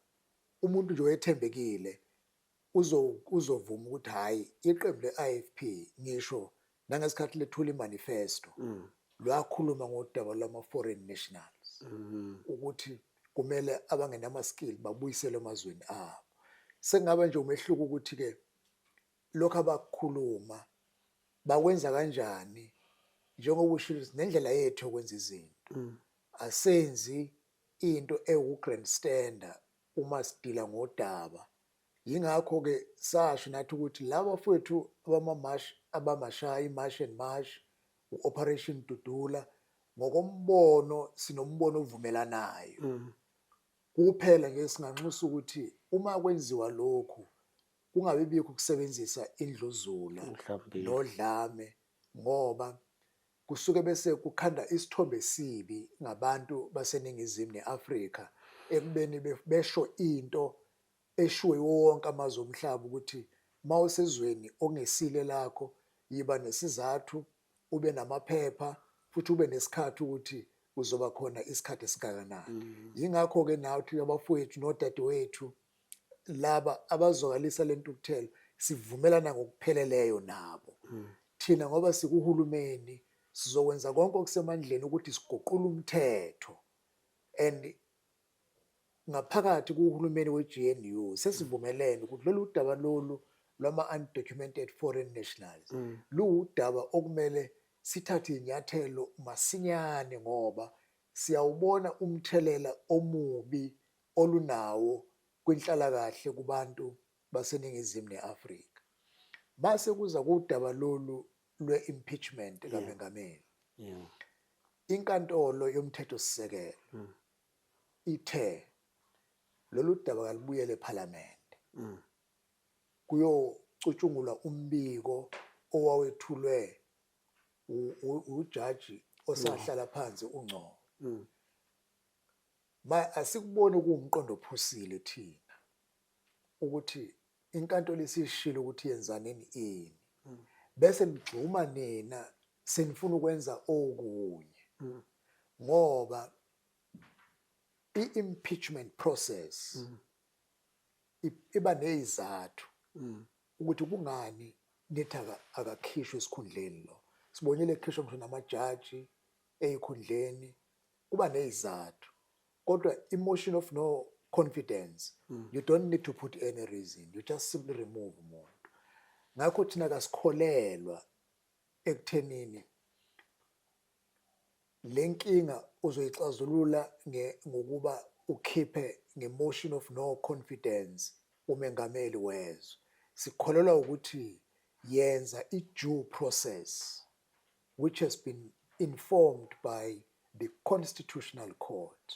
umuntu nje oyethembekile uzovuma ukuthi hhayi, iqembu le-IFP ngisho nangesikhathi lethula imanifesto lwakhuluma ngodaba lwama-foreign nationals, ukuthi kumele abangenama-skill babuyiselwe emazweni abo. Sekungaba nje umehluko ukuthi-ke lokhu abakukhuluma bakwenza kanjani. Njengoba ushilo ukuthi nendlela yethu yokwenza izinto, asenzi into ewu-grandstander uma sidila ngodaba. Yingakho-ke sasho nathi ukuthi laba bafowethu abamamashi, abamashayo i-March and March, u-Operation Dudula, ngokombono sinombono ovumelanayo. Kuphela nje singanxusa ukuthi uma kwenziwa lokhu kungabi bikho ukusebenzisa indluzula Mhlawumbe. nodlame, ngoba kusuke bese kukhanda isithombe esibi ngabantu baseNingizimu ne-Afrika, ekubeni besho into eshiwe wonke amazwe omhlaba ukuthi mawusezweni ongesile lakho, yiba nesizathu, ube namaphepha, futhi ube nesikhathi ukuthi uzoba khona isikhathi esingakanani. Yingakho-ke nathi abafowethu nodadewethu laba abazwakalisa le ntukuthelo sivumelana ngokupheleleyo nabo thina, ngoba sikuhulumeni, sizokwenza konke okusemandleni ukuthi siguqule umthetho. And ngaphakathi kuhulumeni we-GNU sesivumelene ukuthi lolu daba lolu lwama-undocumented foreign nationals luwudaba okumele sithathe inyathelo masinyane, ngoba siyawubona umthelela omubi olunawo kwinhlalakahle kubantu baseNingizimu ne-Afrika. Mase kuza kudaba lolu lwe-impeachment kamengameli, inkantolo yomthethosisekelo ithe lolu daba kalubuyele ePhalamende kuyocutshungulwa umbiko owawethulwe ujaji osahlala phansi uNgcobo. Ma asikuboni kuwumqondo ophusile thina ukuthi inkantolo isishilo ukuthi yenzaneni ini, bese nigxuma nina senifuna ukwenza okunye, ngoba i-impeachment process iba nezizathu ukuthi kungani nithi akakhishwe esikhundleni. Lo sibonile kukhishwa ngisho namajaji ey'khundleni, kuba nezizathu. Kodwa i-motion of no confidence, you don't need to put any reason, you just simply remove umuntu. Ngakho thina kasikholelwa ekuthenini le nkinga uzoyixazulula ngokuba ukhiphe nge-motion of no confidence umengameli wezwe. Sikholelwa ukuthi yenza i-due process which has been informed by the Constitutional Court.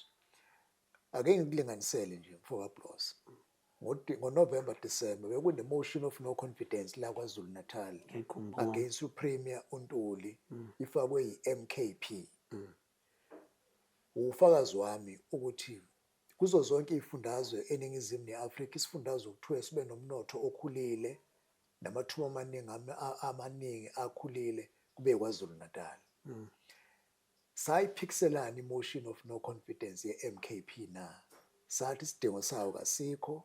Ake ngikulinganisele nje, mfoka Blos. NgoNovember, December bekune motion of no confidence la KwaZulu Natal Ngiyakhumbula. against uPremier uNtuli, ifakwe yi-MKP. Ufakazi wami ukuthi kuzo zonke izifundazwe eNingizimu ne-Afrika, isifundazwe okuthiwe sibe nomnotho okhulile namathuba amaningi amaningi akhulile kube KwaZulu Natal. Sayiphikiselana i-motion of no confidence ye-MKP na? Sathi isidingo sayo kasikho,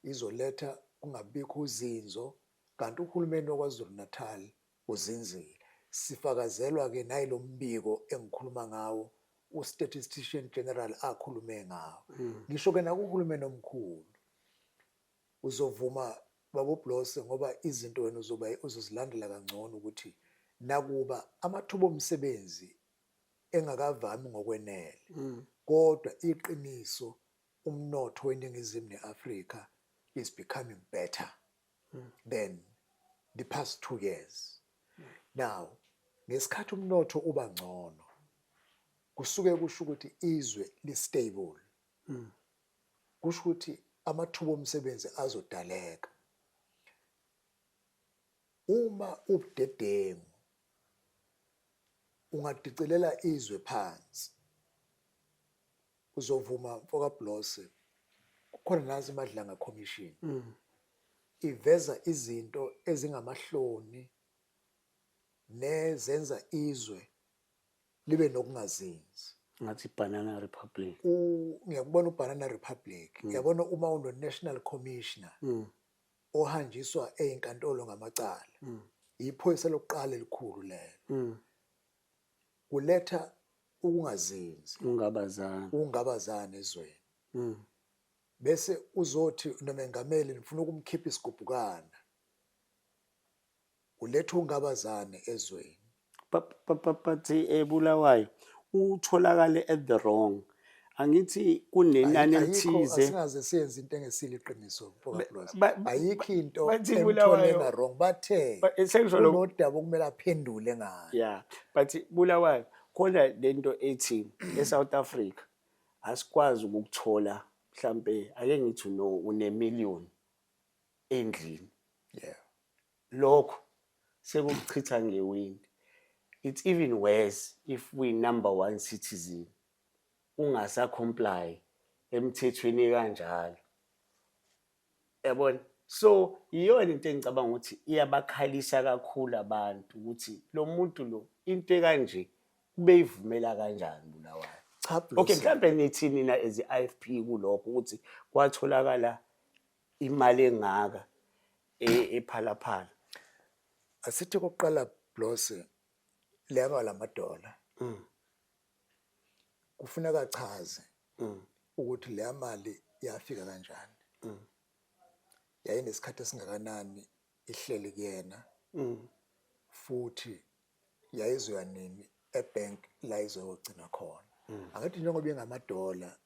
izoletha kungabikho uzinzo, kanti uhulumeni waKwaZulu Natal uzinzile. Sifakazelwa-ke nayilo mbiko engikhuluma ngawo, u-Statistician General akhulume ngawo. Ngisho-ke nakuhulumeni omkhulu, uzovuma babuBlose, ngoba izinto wena uzoba uzozilandela kangcono, ukuthi nakuba amathuba omsebenzi engakavami ngokwenele, kodwa iqiniso umnotho weNingizimu ne-Afrika is becoming better than the past 2 years. Now, ngesikhathi umnotho uba ngcono, kusuke kusho ukuthi izwe li-stable, kusho ukuthi amathuba omsebenzi azodaleka. Uma ubudedengu ungadicilela izwe phansi, uzovuma mfoka Blose, kukhona nazi Madlanga Commission iveza izinto ezingamahloni nezenza izwe libe nokungazinzi. Ngathi Banana Republic. Ngiyakubona uBanana Republic. Yabona, uma uno National Commissioner ohanjiswa eyinkantolo ngamacala, iphoyisa lokuqala elikhulu lelo, kuletha ukungazinzi, ungabazana, ungabazana ezweni. Bese uzothi nomengameli nifuna ukumkhipha isigubhukana, uletha ungabazane ezweni. But eBulawayo utholakale at the wrong, angithi kunenani Ayikho. elithize. Asingaze siyenze into engesilo iqiniso, mfoka Blosi. Ayikho into Bathi emthole Bulawayo- nga-wrong. Bathe Sengisho kunodaba okumele aphendule ngayo. Yeah, but Bulawayo, khona lento ethi eSouth Africa asikwazi ukukuthola. Mhlambe ake ngithi no une-million endlini, lokho sekukuchitha ngewindi. It's even worse if we number one citizen ungasa-comply emthethweni kanjalo, yabona. So iyona into engicabanga ukuthi iyabakhalisa kakhulu abantu, ukuthi lo muntu lo into ekanje ubeyivumela kanjani, Bulawayo? Cha, Okay. Blosi. Mhlambe nithi nina as i-IFP kulokho ukuthi kwatholakala imali engaka ePhalaphala. Asithi kokuqala, Blosi, leyaba lamadola kufuneka achaze ukuthi leya mali yafika kanjani, yayinesikhathi esingakanani ihleli kuyena, futhi yayizoya nini ebank la izogcina khona. Angithi njengoba ingamadola,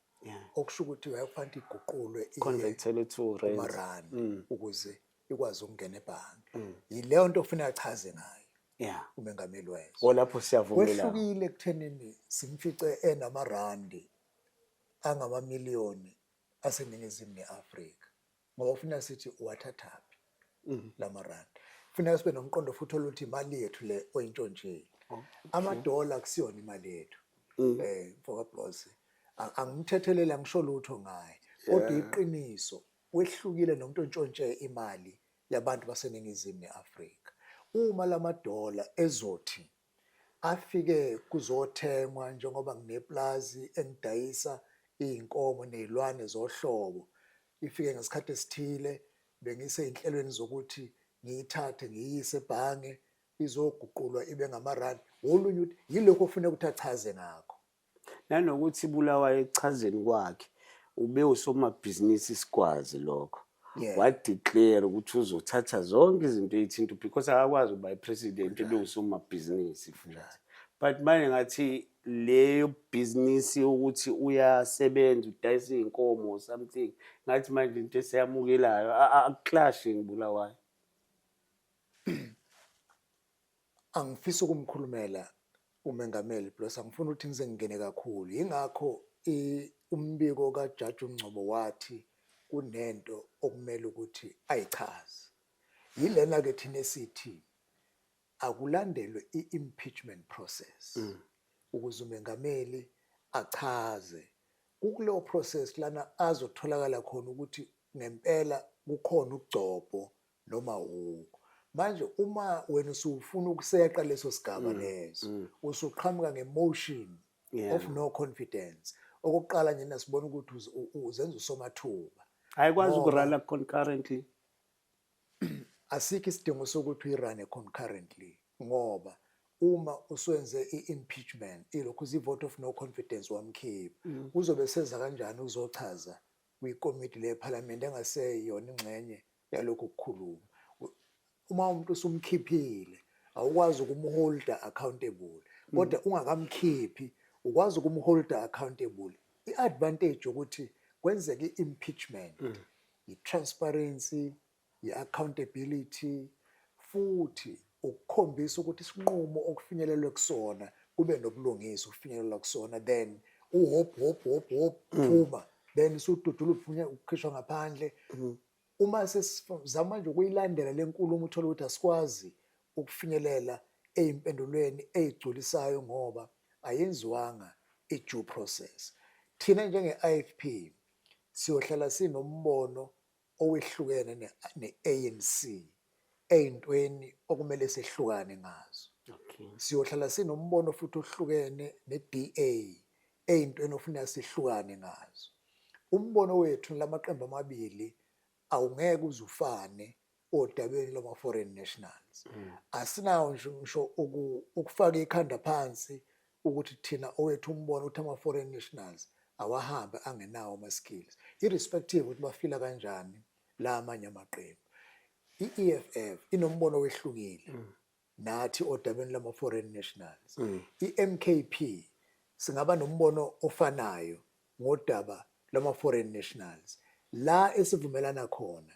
okusho ukuthi wayefanele iguqulwe iye Converted to rand. kumarandi ukuze ikwazi ukungena ebhange. Yileyo nto ofuneka achaze ngayo umengameli wezwe. O, lapho siyavumelana. Kwehlukile ekuthenini simfice enamarandi angamamiliyoni aseNingizimu ne-Afrika, ngoba ufuna sithi uwathathaphi lamarandi. Kufuneka sibe nomqondo futhi oluthi imali yethu le oyintshontshile. Amadola kusiyona imali yethu. Mfoka Blosi, angimthethelela, ngisho lutho ngaye, kodwa iqiniso wehlukile nomuntu ontshontshe imali yabantu baseNingizimu ne-Afrika. Uma lamadola ezothi afike kuzothengwa, njengoba ngineplazi engidayisa iy'nkomo ney'lwane zohlobo, ifike ngesikhathi esithile, bengisey'nhlelweni zokuthi ngiyithathe ngiyise ebhange izoguqulwa ibe ngamarandi, olunye ukuthi yilokho ofuneka ukuthi achaze ngakho. Nanokuthi Bulawayo, ekuchazeni kwakhe, ube usomabhizinisi, sikwazi lokho. Wa-declare ukuthi uzothatha zonke izinto ey'thinto because akakwazi ukuba i-president ebe usomabhizinisi futhi. But manje ngathi leyo bhizinisi ukuthi uyasebenza, udayisa iy'nkomo or something, ngathi manje into eseyamukelayo aku-clash ngiBulawayo. Angifisi ukumkhulumela. umengameli Blose, angifuni ukuthi ngize ngingene kakhulu. Yingakho umbiko kaJaji uNgcobo wathi kunento okumele ukuthi ayichaze. Yilena-ke thina esithi akulandelwe i-impeachment process ukuze umengameli achaze. Kukuleyo process lana azotholakala khona ukuthi ngempela kukhona ugcobho noma awukho. Manje uma wena usufuna ukuseqa leso sigaba leso, usuqhamuka nge-motion of no confidence. Okokuqala nje sibona ukuthi uzenza usomathuba. Ayikwazi uku-runa concurrently. Asikho isidingo sokuthi uyi-rune concurrently, ngoba uma uswenze i-impeachment, ilokhu i-vote of no confidence, wamkhipha, uzobe seza kanjani uzochaza kwikomiti lephalamende engaseyona ingxenye yalokhu kukhuluma? Uma umuntu usumkhiphile, awukwazi ukumholda accountable, kodwa ungakamkhiphi ukwazi ukumholda accountable. I-advantage ukuthi kwenzeke i-impeachment, i-transparency, i-accountability, futhi ukukhombisa ukuthi isinqumo okufinyelelwe kusona kube nobulungiswa ukufinyelela kusona. Then uhop hop hop hop phuma, then usududula uphunya ukukhishwa ngaphandle. Uma sesizama nje ukuyilandela le nkulumo, uthola ukuthi asikwazi ukufinyelela ey'mpendulweni ey'gculisayo ngoba ayenziwanga i-due process. Thina njenge-IFP siyohlala sinombono owehlukene ne-ANC ey'ntweni okumele sehlukane ngazo. Siyohlala sinombono futhi ohlukene ne-DA ey'ntweni ofuneka sihlukane ngazo. Umbono wethu lamaqembu amabili awungeke uze ufane odabeni lwama-foreign nationals. Asinawo nje ngisho ukufaka ikhanda phansi ukuthi thina owethu umbono ukuthi ama-foreign nationals awahambe angenawo ama-skills, irrespective ukuthi bafila kanjani la amanye amaqembu. I-EFF inombono wehlukile nathi odabeni lama-foreign nationals. I-MKP singaba nombono ofanayo ngodaba lwama-foreign nationals. La esivumelana khona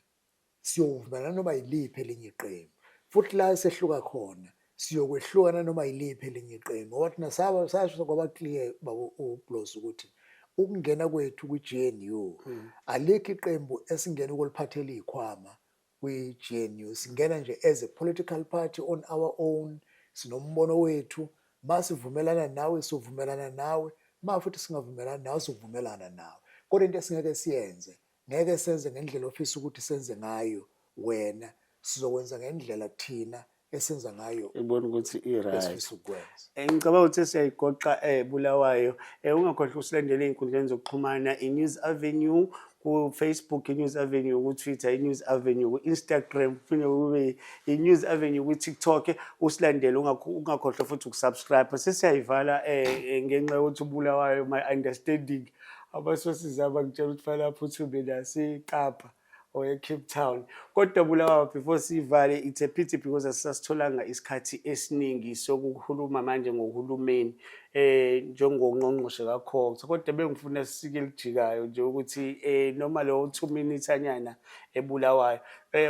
siyovumelana noma yiliphi elinye iqembu, futhi la esehluka khona siyokwehlukana noma yiliphi elinye iqembu, ngoba thina saba sasho kwaba clear, baba uBlos, ukuthi ukungena kwethu kwi-GNU, alikho iqembu esingena ukuliphathela iy'khwama kwi-GNU. Singena nje as a political party on our own, sinombono wethu. Masivumelana nawe, sivumelana nawe, ma futhi singavumelani nawe, sivumelana nawe. Kodwa into esingeke siyenze, ngeke senze ngendlela ofisa ukuthi senze ngayo wena, sizokwenza ngendlela thina esenza ngayo Ibona ukuthi i-right. esifisa ukukwenza. Ngicabanga ukuthi siyayigoqa Bulawayo. Ungakhohlwa usilandele ey'nkundleni zokuxhumana, i-News Avenue ku-Facebook, i-News Avenue ku-Twitter, i-News Avenue ku-Instagram, kuphinde kube i-News Avenue ku-TikTok. Usilandele, ungakhohlwa futhi ukusubscribe. Sesiyayivala ngenxa yokuthi uBulawayo, my understanding, ama-sources abangitshela ukuthi fanele aphuthume naseKapa or e-Cape Town. Kodwa Bulawayo, before sivale, it's a pity because asisasitholanga isikhathi esiningi sokukhuluma manje ngohulumeni njengongqongqoshe kaCogta. Kodwa bengifuna sisike elijikayo nje ukuthi noma lo 2 minutes anyana eBulawayo.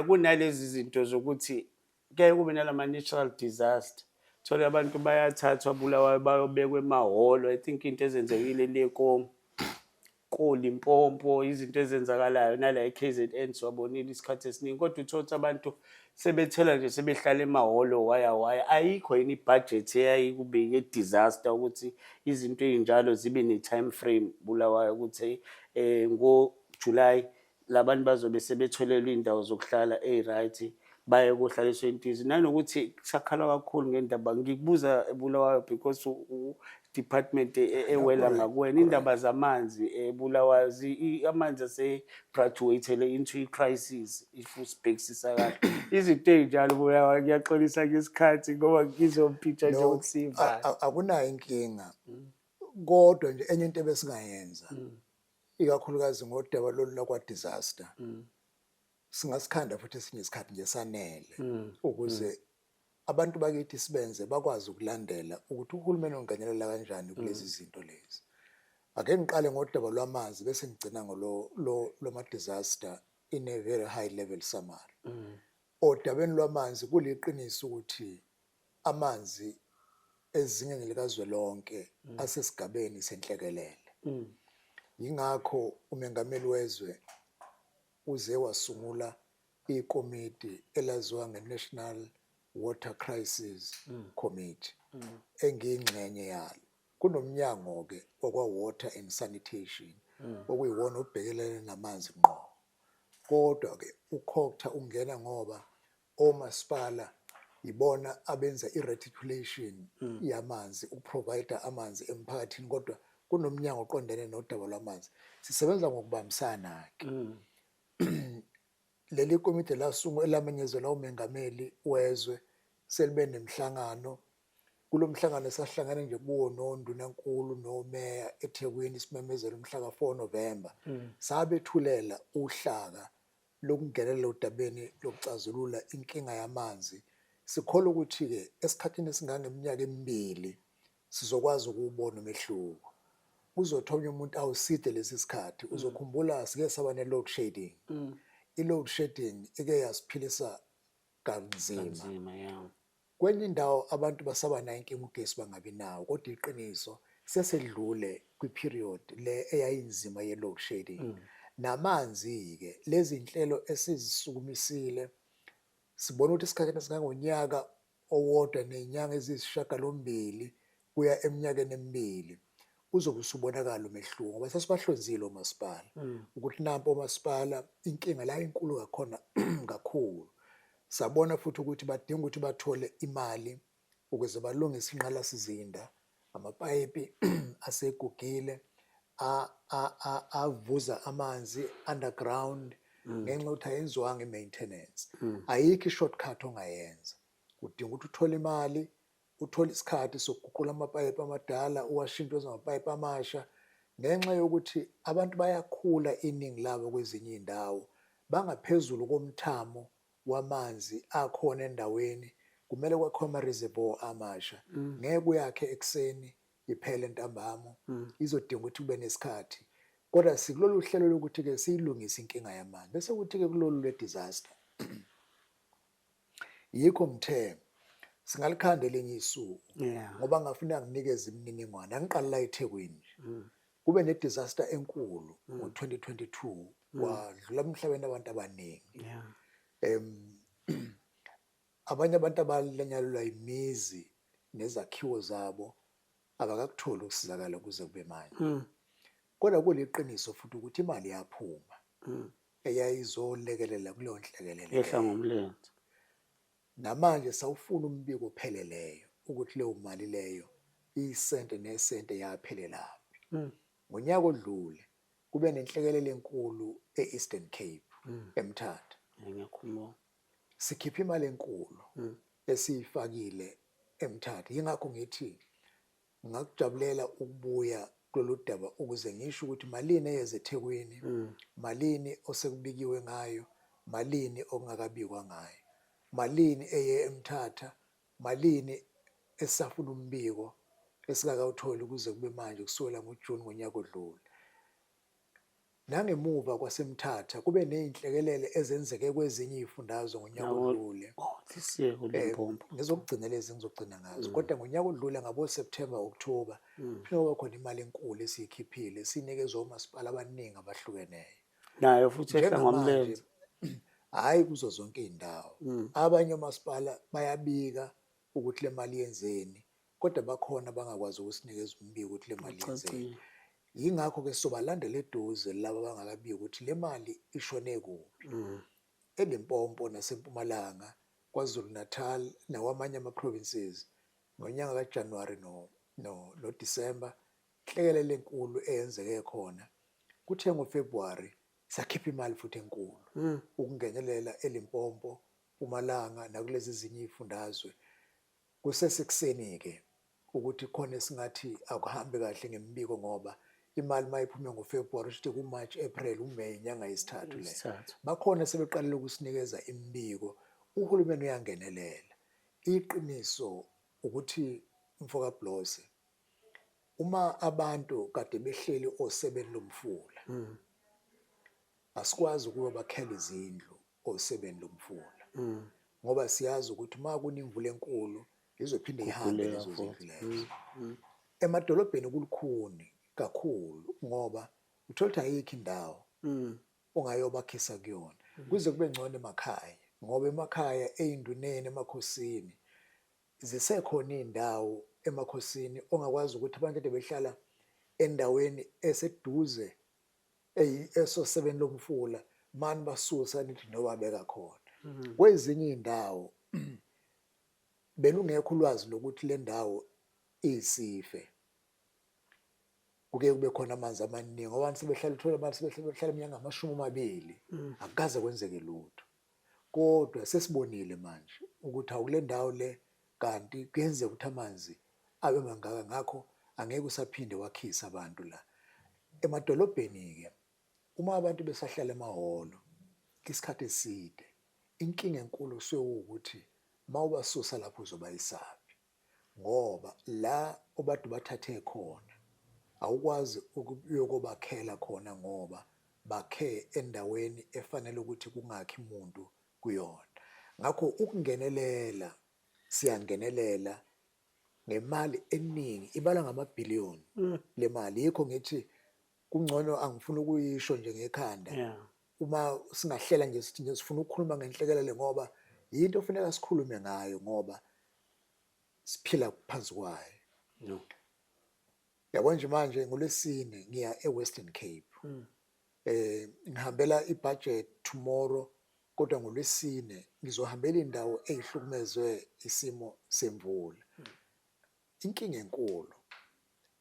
Kunalezi zinto zokuthi kuyaye kube nalama natural disaster. Thola abantu bayathathwa Bulawayo bayobekwa emahholo. I think into ezenzekile le ko Limpopo, izinto ezenzakalayo nala e-KZN siwabonile isikhathi esiningi, kodwa uthole ukuthi abantu sebethela nje sebehlala emahholo waya waya. Ayikho yini ibhajethi eyayikube ye-disaster ukuthi izinto ey'njalo zibe ne-time frame, Bulawayo, ukuthi ngo-July labantu bazobe sebetholelwe iy'ndawo zokuhlala ey'right, baye kohlaliswa entisi? Nanokuthi kusakhalwa kakhulu ngendaba, ngikubuza eBulawayo because department ewela ngakuwena, indaba zamanzi eBulawayo. Amanzi ase-graduate-ele into i-crisis if usibhekisisa kahle izinto ey'njalo, Bulawayo. Ngiyaxolisa ngesikhathi ngoba ngizompitsha nje No, ukuthi siyivale. Akunayo inkinga, kodwa nje enye into ebesingayenza, ikakhulukazi ngodaba lolu lakwa-disaster, singasikhanda futhi esinye isikhathi nje sanele ukuze abantu bakithi sibenze bakwazi ukulandela ukuthi uhulumeni ungenelela kanjani kulezi zinto lezi. Ake ngiqale ngodaba lwamanzi bese ngigcina ngolo lwama-disaster in a very high level summary. Odabeni lwamanzi, kuliqiniso ukuthi amanzi Ezingeni likazwelonke asesigabeni senhlekelele. Yingakho uMengameli wezwe uze wasungula ikomiti elaziwa nge-National Water Crisis Committee engiyingxenye yalo. Kunomnyango-ke wakwa-Water and Sanitation okuyiwona obhekelene namanzi ngqo. Kodwa-ke uCogta ungena ngoba omasipala yibona abenza i-reticulation yamanzi, ukuprovide amanzi emphakathini, kodwa kunomnyango oqondene nodaba lwamanzi. Sisebenza ngokubambisana-ke. Leli komiti elamenyezelwa umengameli wezwe selibe nemihlangano. Kulo mhlangano esahlangene nje kuwo nondunankulu nomeya eThekwini simemezela umhla ka-4 November, sabethulela uhlaka lokungenelela odabeni lokuxazulula inkinga yamanzi. Sikholwa ukuthi-ke esikhathini esingangeminyaka emibili sizokwazi ukuwubona umehluko. Kuzothi umuntu awuside lesi sikhathi, uzokhumbula sike saba ne-load shedding. I-load shedding ike yasiphilisa kanzima. Kanzima, yeah. Kwenye indawo abantu basaba nayo inkinga ugesi bangabi nawo, kodwa iqiniso sesedlule kwi-period le eyayinzima ye-load shedding. Namanzi-ke, lezi nhlelo esizisukumisile sibona ukuthi esikhathini esingangonyaka owodwa ney'nyanga eziyisishiyagalombili kuya eminyakeni emibili uzobe usubonakala umehluko, ngoba sesibahlonzile omasipala ukuthi nampo omasipala inkinga la inkulu kakhona kakhulu. Sabona futhi ukuthi badinga ukuthi bathole imali ukuze balungise inqalasizinda, amapayipi asegugile avuza amanzi underground ngenxa yokuthi ayenziwanga i-maintenance. Ayikho i-shortcut ongayenza, udinga ukuthi uthole imali, uthole isikhathi sokuguqula amapayipi amadala uwashintshe amapayipi amasha, ngenxa yokuthi abantu bayakhula iningi labo kwezinye iy'ndawo bangaphezulu komthamo wamanzi akhona endaweni. Kumele kwakhiwe ama-reservoir amasha. Ngeke uyakhe ekuseni iphele ntambama, izodinga ukuthi kube nesikhathi. Kodwa sikulolu hlelo lokuthi-ke siyilungise inkinga yamanzi. Bese kuthi-ke kulolu lwe-disaster, yikho ngithe singalikhanda elinye isuku ngoba ngafuna nginikeze imininingwane. Angiqali la eThekwini nje, kube ne-disaster enkulu ngo-2022, kwadlula emhlabeni abantu abaningi. Abanye abantu abalanyalelwa imizi nezakhiwo zabo abakakutholi ukusizakala kuze kube manje. Kodwa kuliqiniso futhi ukuthi imali yaphuma eyayizolekelela kuleyo nhlekelele Yehla leyo. Ngomlenze. Namanje sawufuna umbiko opheleleyo ukuthi leyo mali leyo isente nesente yaphelelaphi. Ngonyaka odlule kube nenhlekelele enkulu e-Eastern Cape, eMthatha. Ngiyakhumbula. Sikhipha imali enkulu esiyifakile eMthatha. Yingakho ngithi ngakujabulela ukubuya kulolu daba ukuze ngisho ukuthi malini eyeze eThekwini, malini osekubikiwe ngayo, malini okungakabikwa ngayo, malini eye eMthatha, malini esisafuna umbiko esingakawutholi kuze kube manje kusukela ngoJuni ngonyaka odlule. Nangemuva kwaseMthatha kube ney'nhlekelele ezenzeke kwezinye iy'fundazwe ngonyaka odlule. Oh, this year kuLimpopo. Ngizokugcina lezi engizogcina ngazo, kodwa ngonyaka odlule ngabo-September, October, phinde kwaba khona imali enkulu esiyikhiphile sinikezwe omasipala abaningi abahlukeneyo. Nayo futhi ehla Njengamanje, ngomlenze. Hhayi kuzo zonke iy'ndawo. Abanye omasipala bayabika ukuthi le mali yenzeni, kodwa bakhona abangakwazi ukusinikeza umbiko ukuthi le mali yenzeni. Kucacile. Yingakho-ke sobalandela eduze laba abangakabiki ukuthi le mali ishone kuphi. ELimpopo naseMpumalanga, KwaZulu Natal nakwamanye ama-provinces ngonyaka kaJanuwari no-Disemba, inhlekelele enkulu eyenzeke khona. Kuthe ngoFebruwari sakhipha imali futhi enkulu ukungenelela eLimpopo, Mpumalanga nakulezi ezinye iy'fundazwe. Kusesekuseni-ke ukuthi khona esingathi akuhambi kahle ngemibiko, ngoba imali mayiphume ngoFebruwari kusho ukuthi ku-March, April, uMay, inyanga yesithathu le. Yesithathu. Bakhona sebeqalile ukusinikeza imibiko, uhulumeni uyangenelela. Iqiniso ukuthi mfoka Blose, uma abantu kade behleli osebeni lomfula, asikwazi ukuba bakhele izindlu osebeni lomfula, ngoba siyazi ukuthi uma kunemvula enkulu Izophinde ihambe Guguleka lezo futhi. zindlu lezo. Emadolobheni kulukhuni kakhulu ngoba uthola ukuthi ayikho indawo ongayobakhisa kuyona. Kuze kube ngcono emakhaya ngoba emakhaya ey'nduneni emakhosini zisekhona iy'ndawo emakhosini ongakwazi ukuthi abantu ade behlala endaweni eseduze esosebeni lomfula mani basusa nithi nobabeka khona. Kwezinye iy'ndawo belungekho ulwazi lokuthi le ndawo iyisife. Kuke kube khona amanzi amaningi ngoba abantu sebehlala uthola abantu sebehlala iminyaka 20 akukaze kwenzeke lutho. Kodwa sesibonile manje ukuthi awukule ndawo le kanti kuyenzeka ukuthi amanzi abe mangaka ngakho angeke usaphinde wakhisa abantu la. Emadolobheni-ke uma abantu besahlala emahholo isikhathi eside inkinga enkulu kusuke kuwukuthi uma ubasusa lapho uzobayisaphi ngoba la obade ubathathe khona awukwazi ukuyokobakhela khona ngoba bakhe endaweni efanele ukuthi kungakhi muntu kuyona. Ngakho ukungenelela siyangenelela ngemali eningi ibalwa ngamabhiliyoni le mali yikho ngithi kungcono angifuni ukuyisho nje ngekhanda uma singahlela nje sithi nje sifuna ukukhuluma ngenhlekelele ngoba yinto ofuneka sikhulume ngayo ngoba siphila phansi kwayo. No. Yabo nje manje ngolwesine ngiya eWestern Cape. Ngihambela ibudget tomorrow kodwa ngolwesine ngizohambela indawo eyihlukumezwe isimo semvula. Inkinga enkulu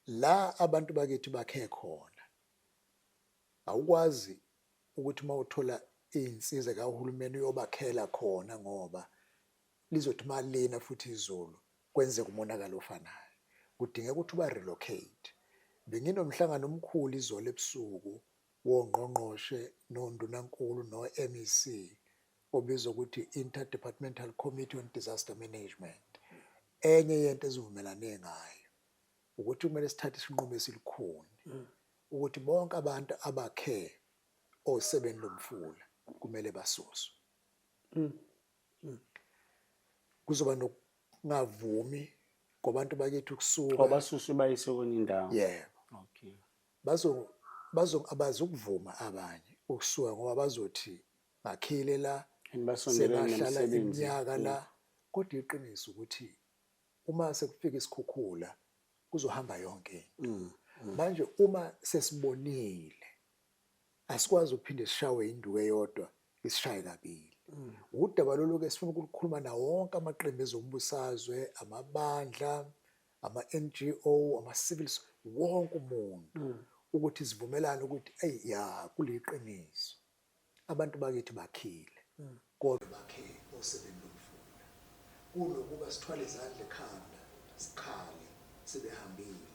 la abantu bakithi bakhe khona awukwazi ukuthi uma uthola iy'nsiza kahulumeni uyobakhela khona ngoba lizothi malina futhi izulu kwenzeka umonakalo ofanayo. Kudingeka ukuthi uba-relocate. Benginomhlangano omkhulu izolo ebusuku wongqongqoshe nondunankulu no-MEC obizwa ukuthi Interdepartmental Committee on Disaster Management. Enye yento ezivumelane ngayo ukuthi kumele sithathe isinqumo esilukhuni ukuthi bonke abantu abakhe osebeni lomfula kumele basuswe. Kuzoba nokungavumi kwabantu bakithi ukusuka. Abasuswe bayise kwenye indawo. Yebo. Okay. Bazo abazukuvuma abanye ukusuka ngoba bazothi ngakhile la And basondelene sebahlala nomsebenzi. iminyaka la kodwa iqiniso ukuthi uma sekufika isikhukhula kuzohamba yonke into. Manje uma sesibonile asikwazi ukuphinde sishawe induku eyodwa isishaye kabili. Udaba lolu ke sifuna ukulikhuluma nawo wonke amaqembu ezombusazwe, amabandla, ama-NGO, ama-civil, wonke umuntu ukuthi sivumelane ukuthi eyi ya kuliqiniso abantu bakithi bakhile kodwa bakhe osebeni lomfula kunokuba sithwale izandla ekhanda sikhale sebehambile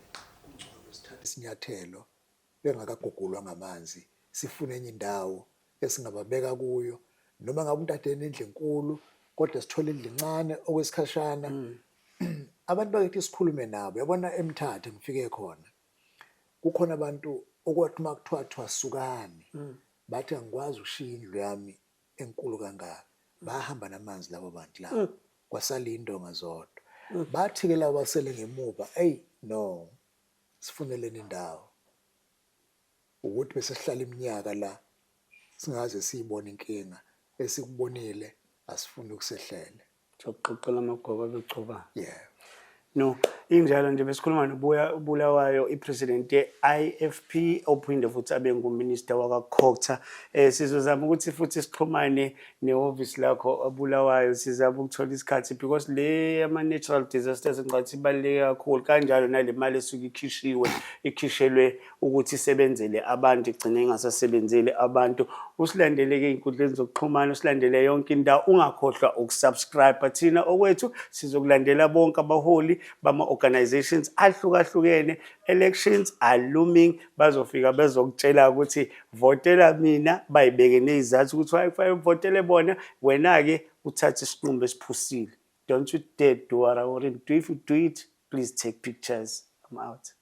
kungcono sithathe isinyathelo bengakagugulwa ngamanzi sifune enye indawo esingababeka kuyo noma ngabe umuntu ade enendlu enkulu kodwa sithole indlu encane okwesikhashana. Abantu bakithi sikhulume nabo yabona eMthatha ngifike khona kukhona abantu okwathi uma kuthiwa thiwa sukani bathi angikwazi ukushiya indlu yami enkulu kangaka bahamba namanzi labo bantu labo kwasala indonga zodwa bathi ke labo basele ngemuva eyi no sifuneleni indawo ukuthi bese sihlala iminyaka la singaze siyibone inkinga esikubonile asifuni ukusehlele. Sokuxoxela amagoba begcoba. Yeah. No, injalo nje besikhuluma nobuya Bulawayo ipresident ye-IFP ophinde futhi abe nguminister wakaCogta. Sizozama ukuthi futhi sixhumane nehhovisi lakho Bulawayo sizama ukuthola isikhathi because le ama natural disasters ngicathi ibaluleke kakhulu kanjalo nale mali esuke ikhishiwe ikhishelwe ukuthi isebenzele abantu igcine ingasasebenzeli abantu. Usilandele ke ey'nkundleni zokuxhumana usilandele yonke indawo ungakhohlwa ukusubscribe thina okwethu sizokulandela bonke abaholi bama-organizations ahlukahlukene. Elections are looming bazofika bezokutshela ukuthi votela mina bayibeke ney'zathu ukuthi why kufanele uvotele bona wena-ke uthathe isinqumo esiphusile. Don't you dare do what I wouldn't do. If you do it, please take pictures. I'm out.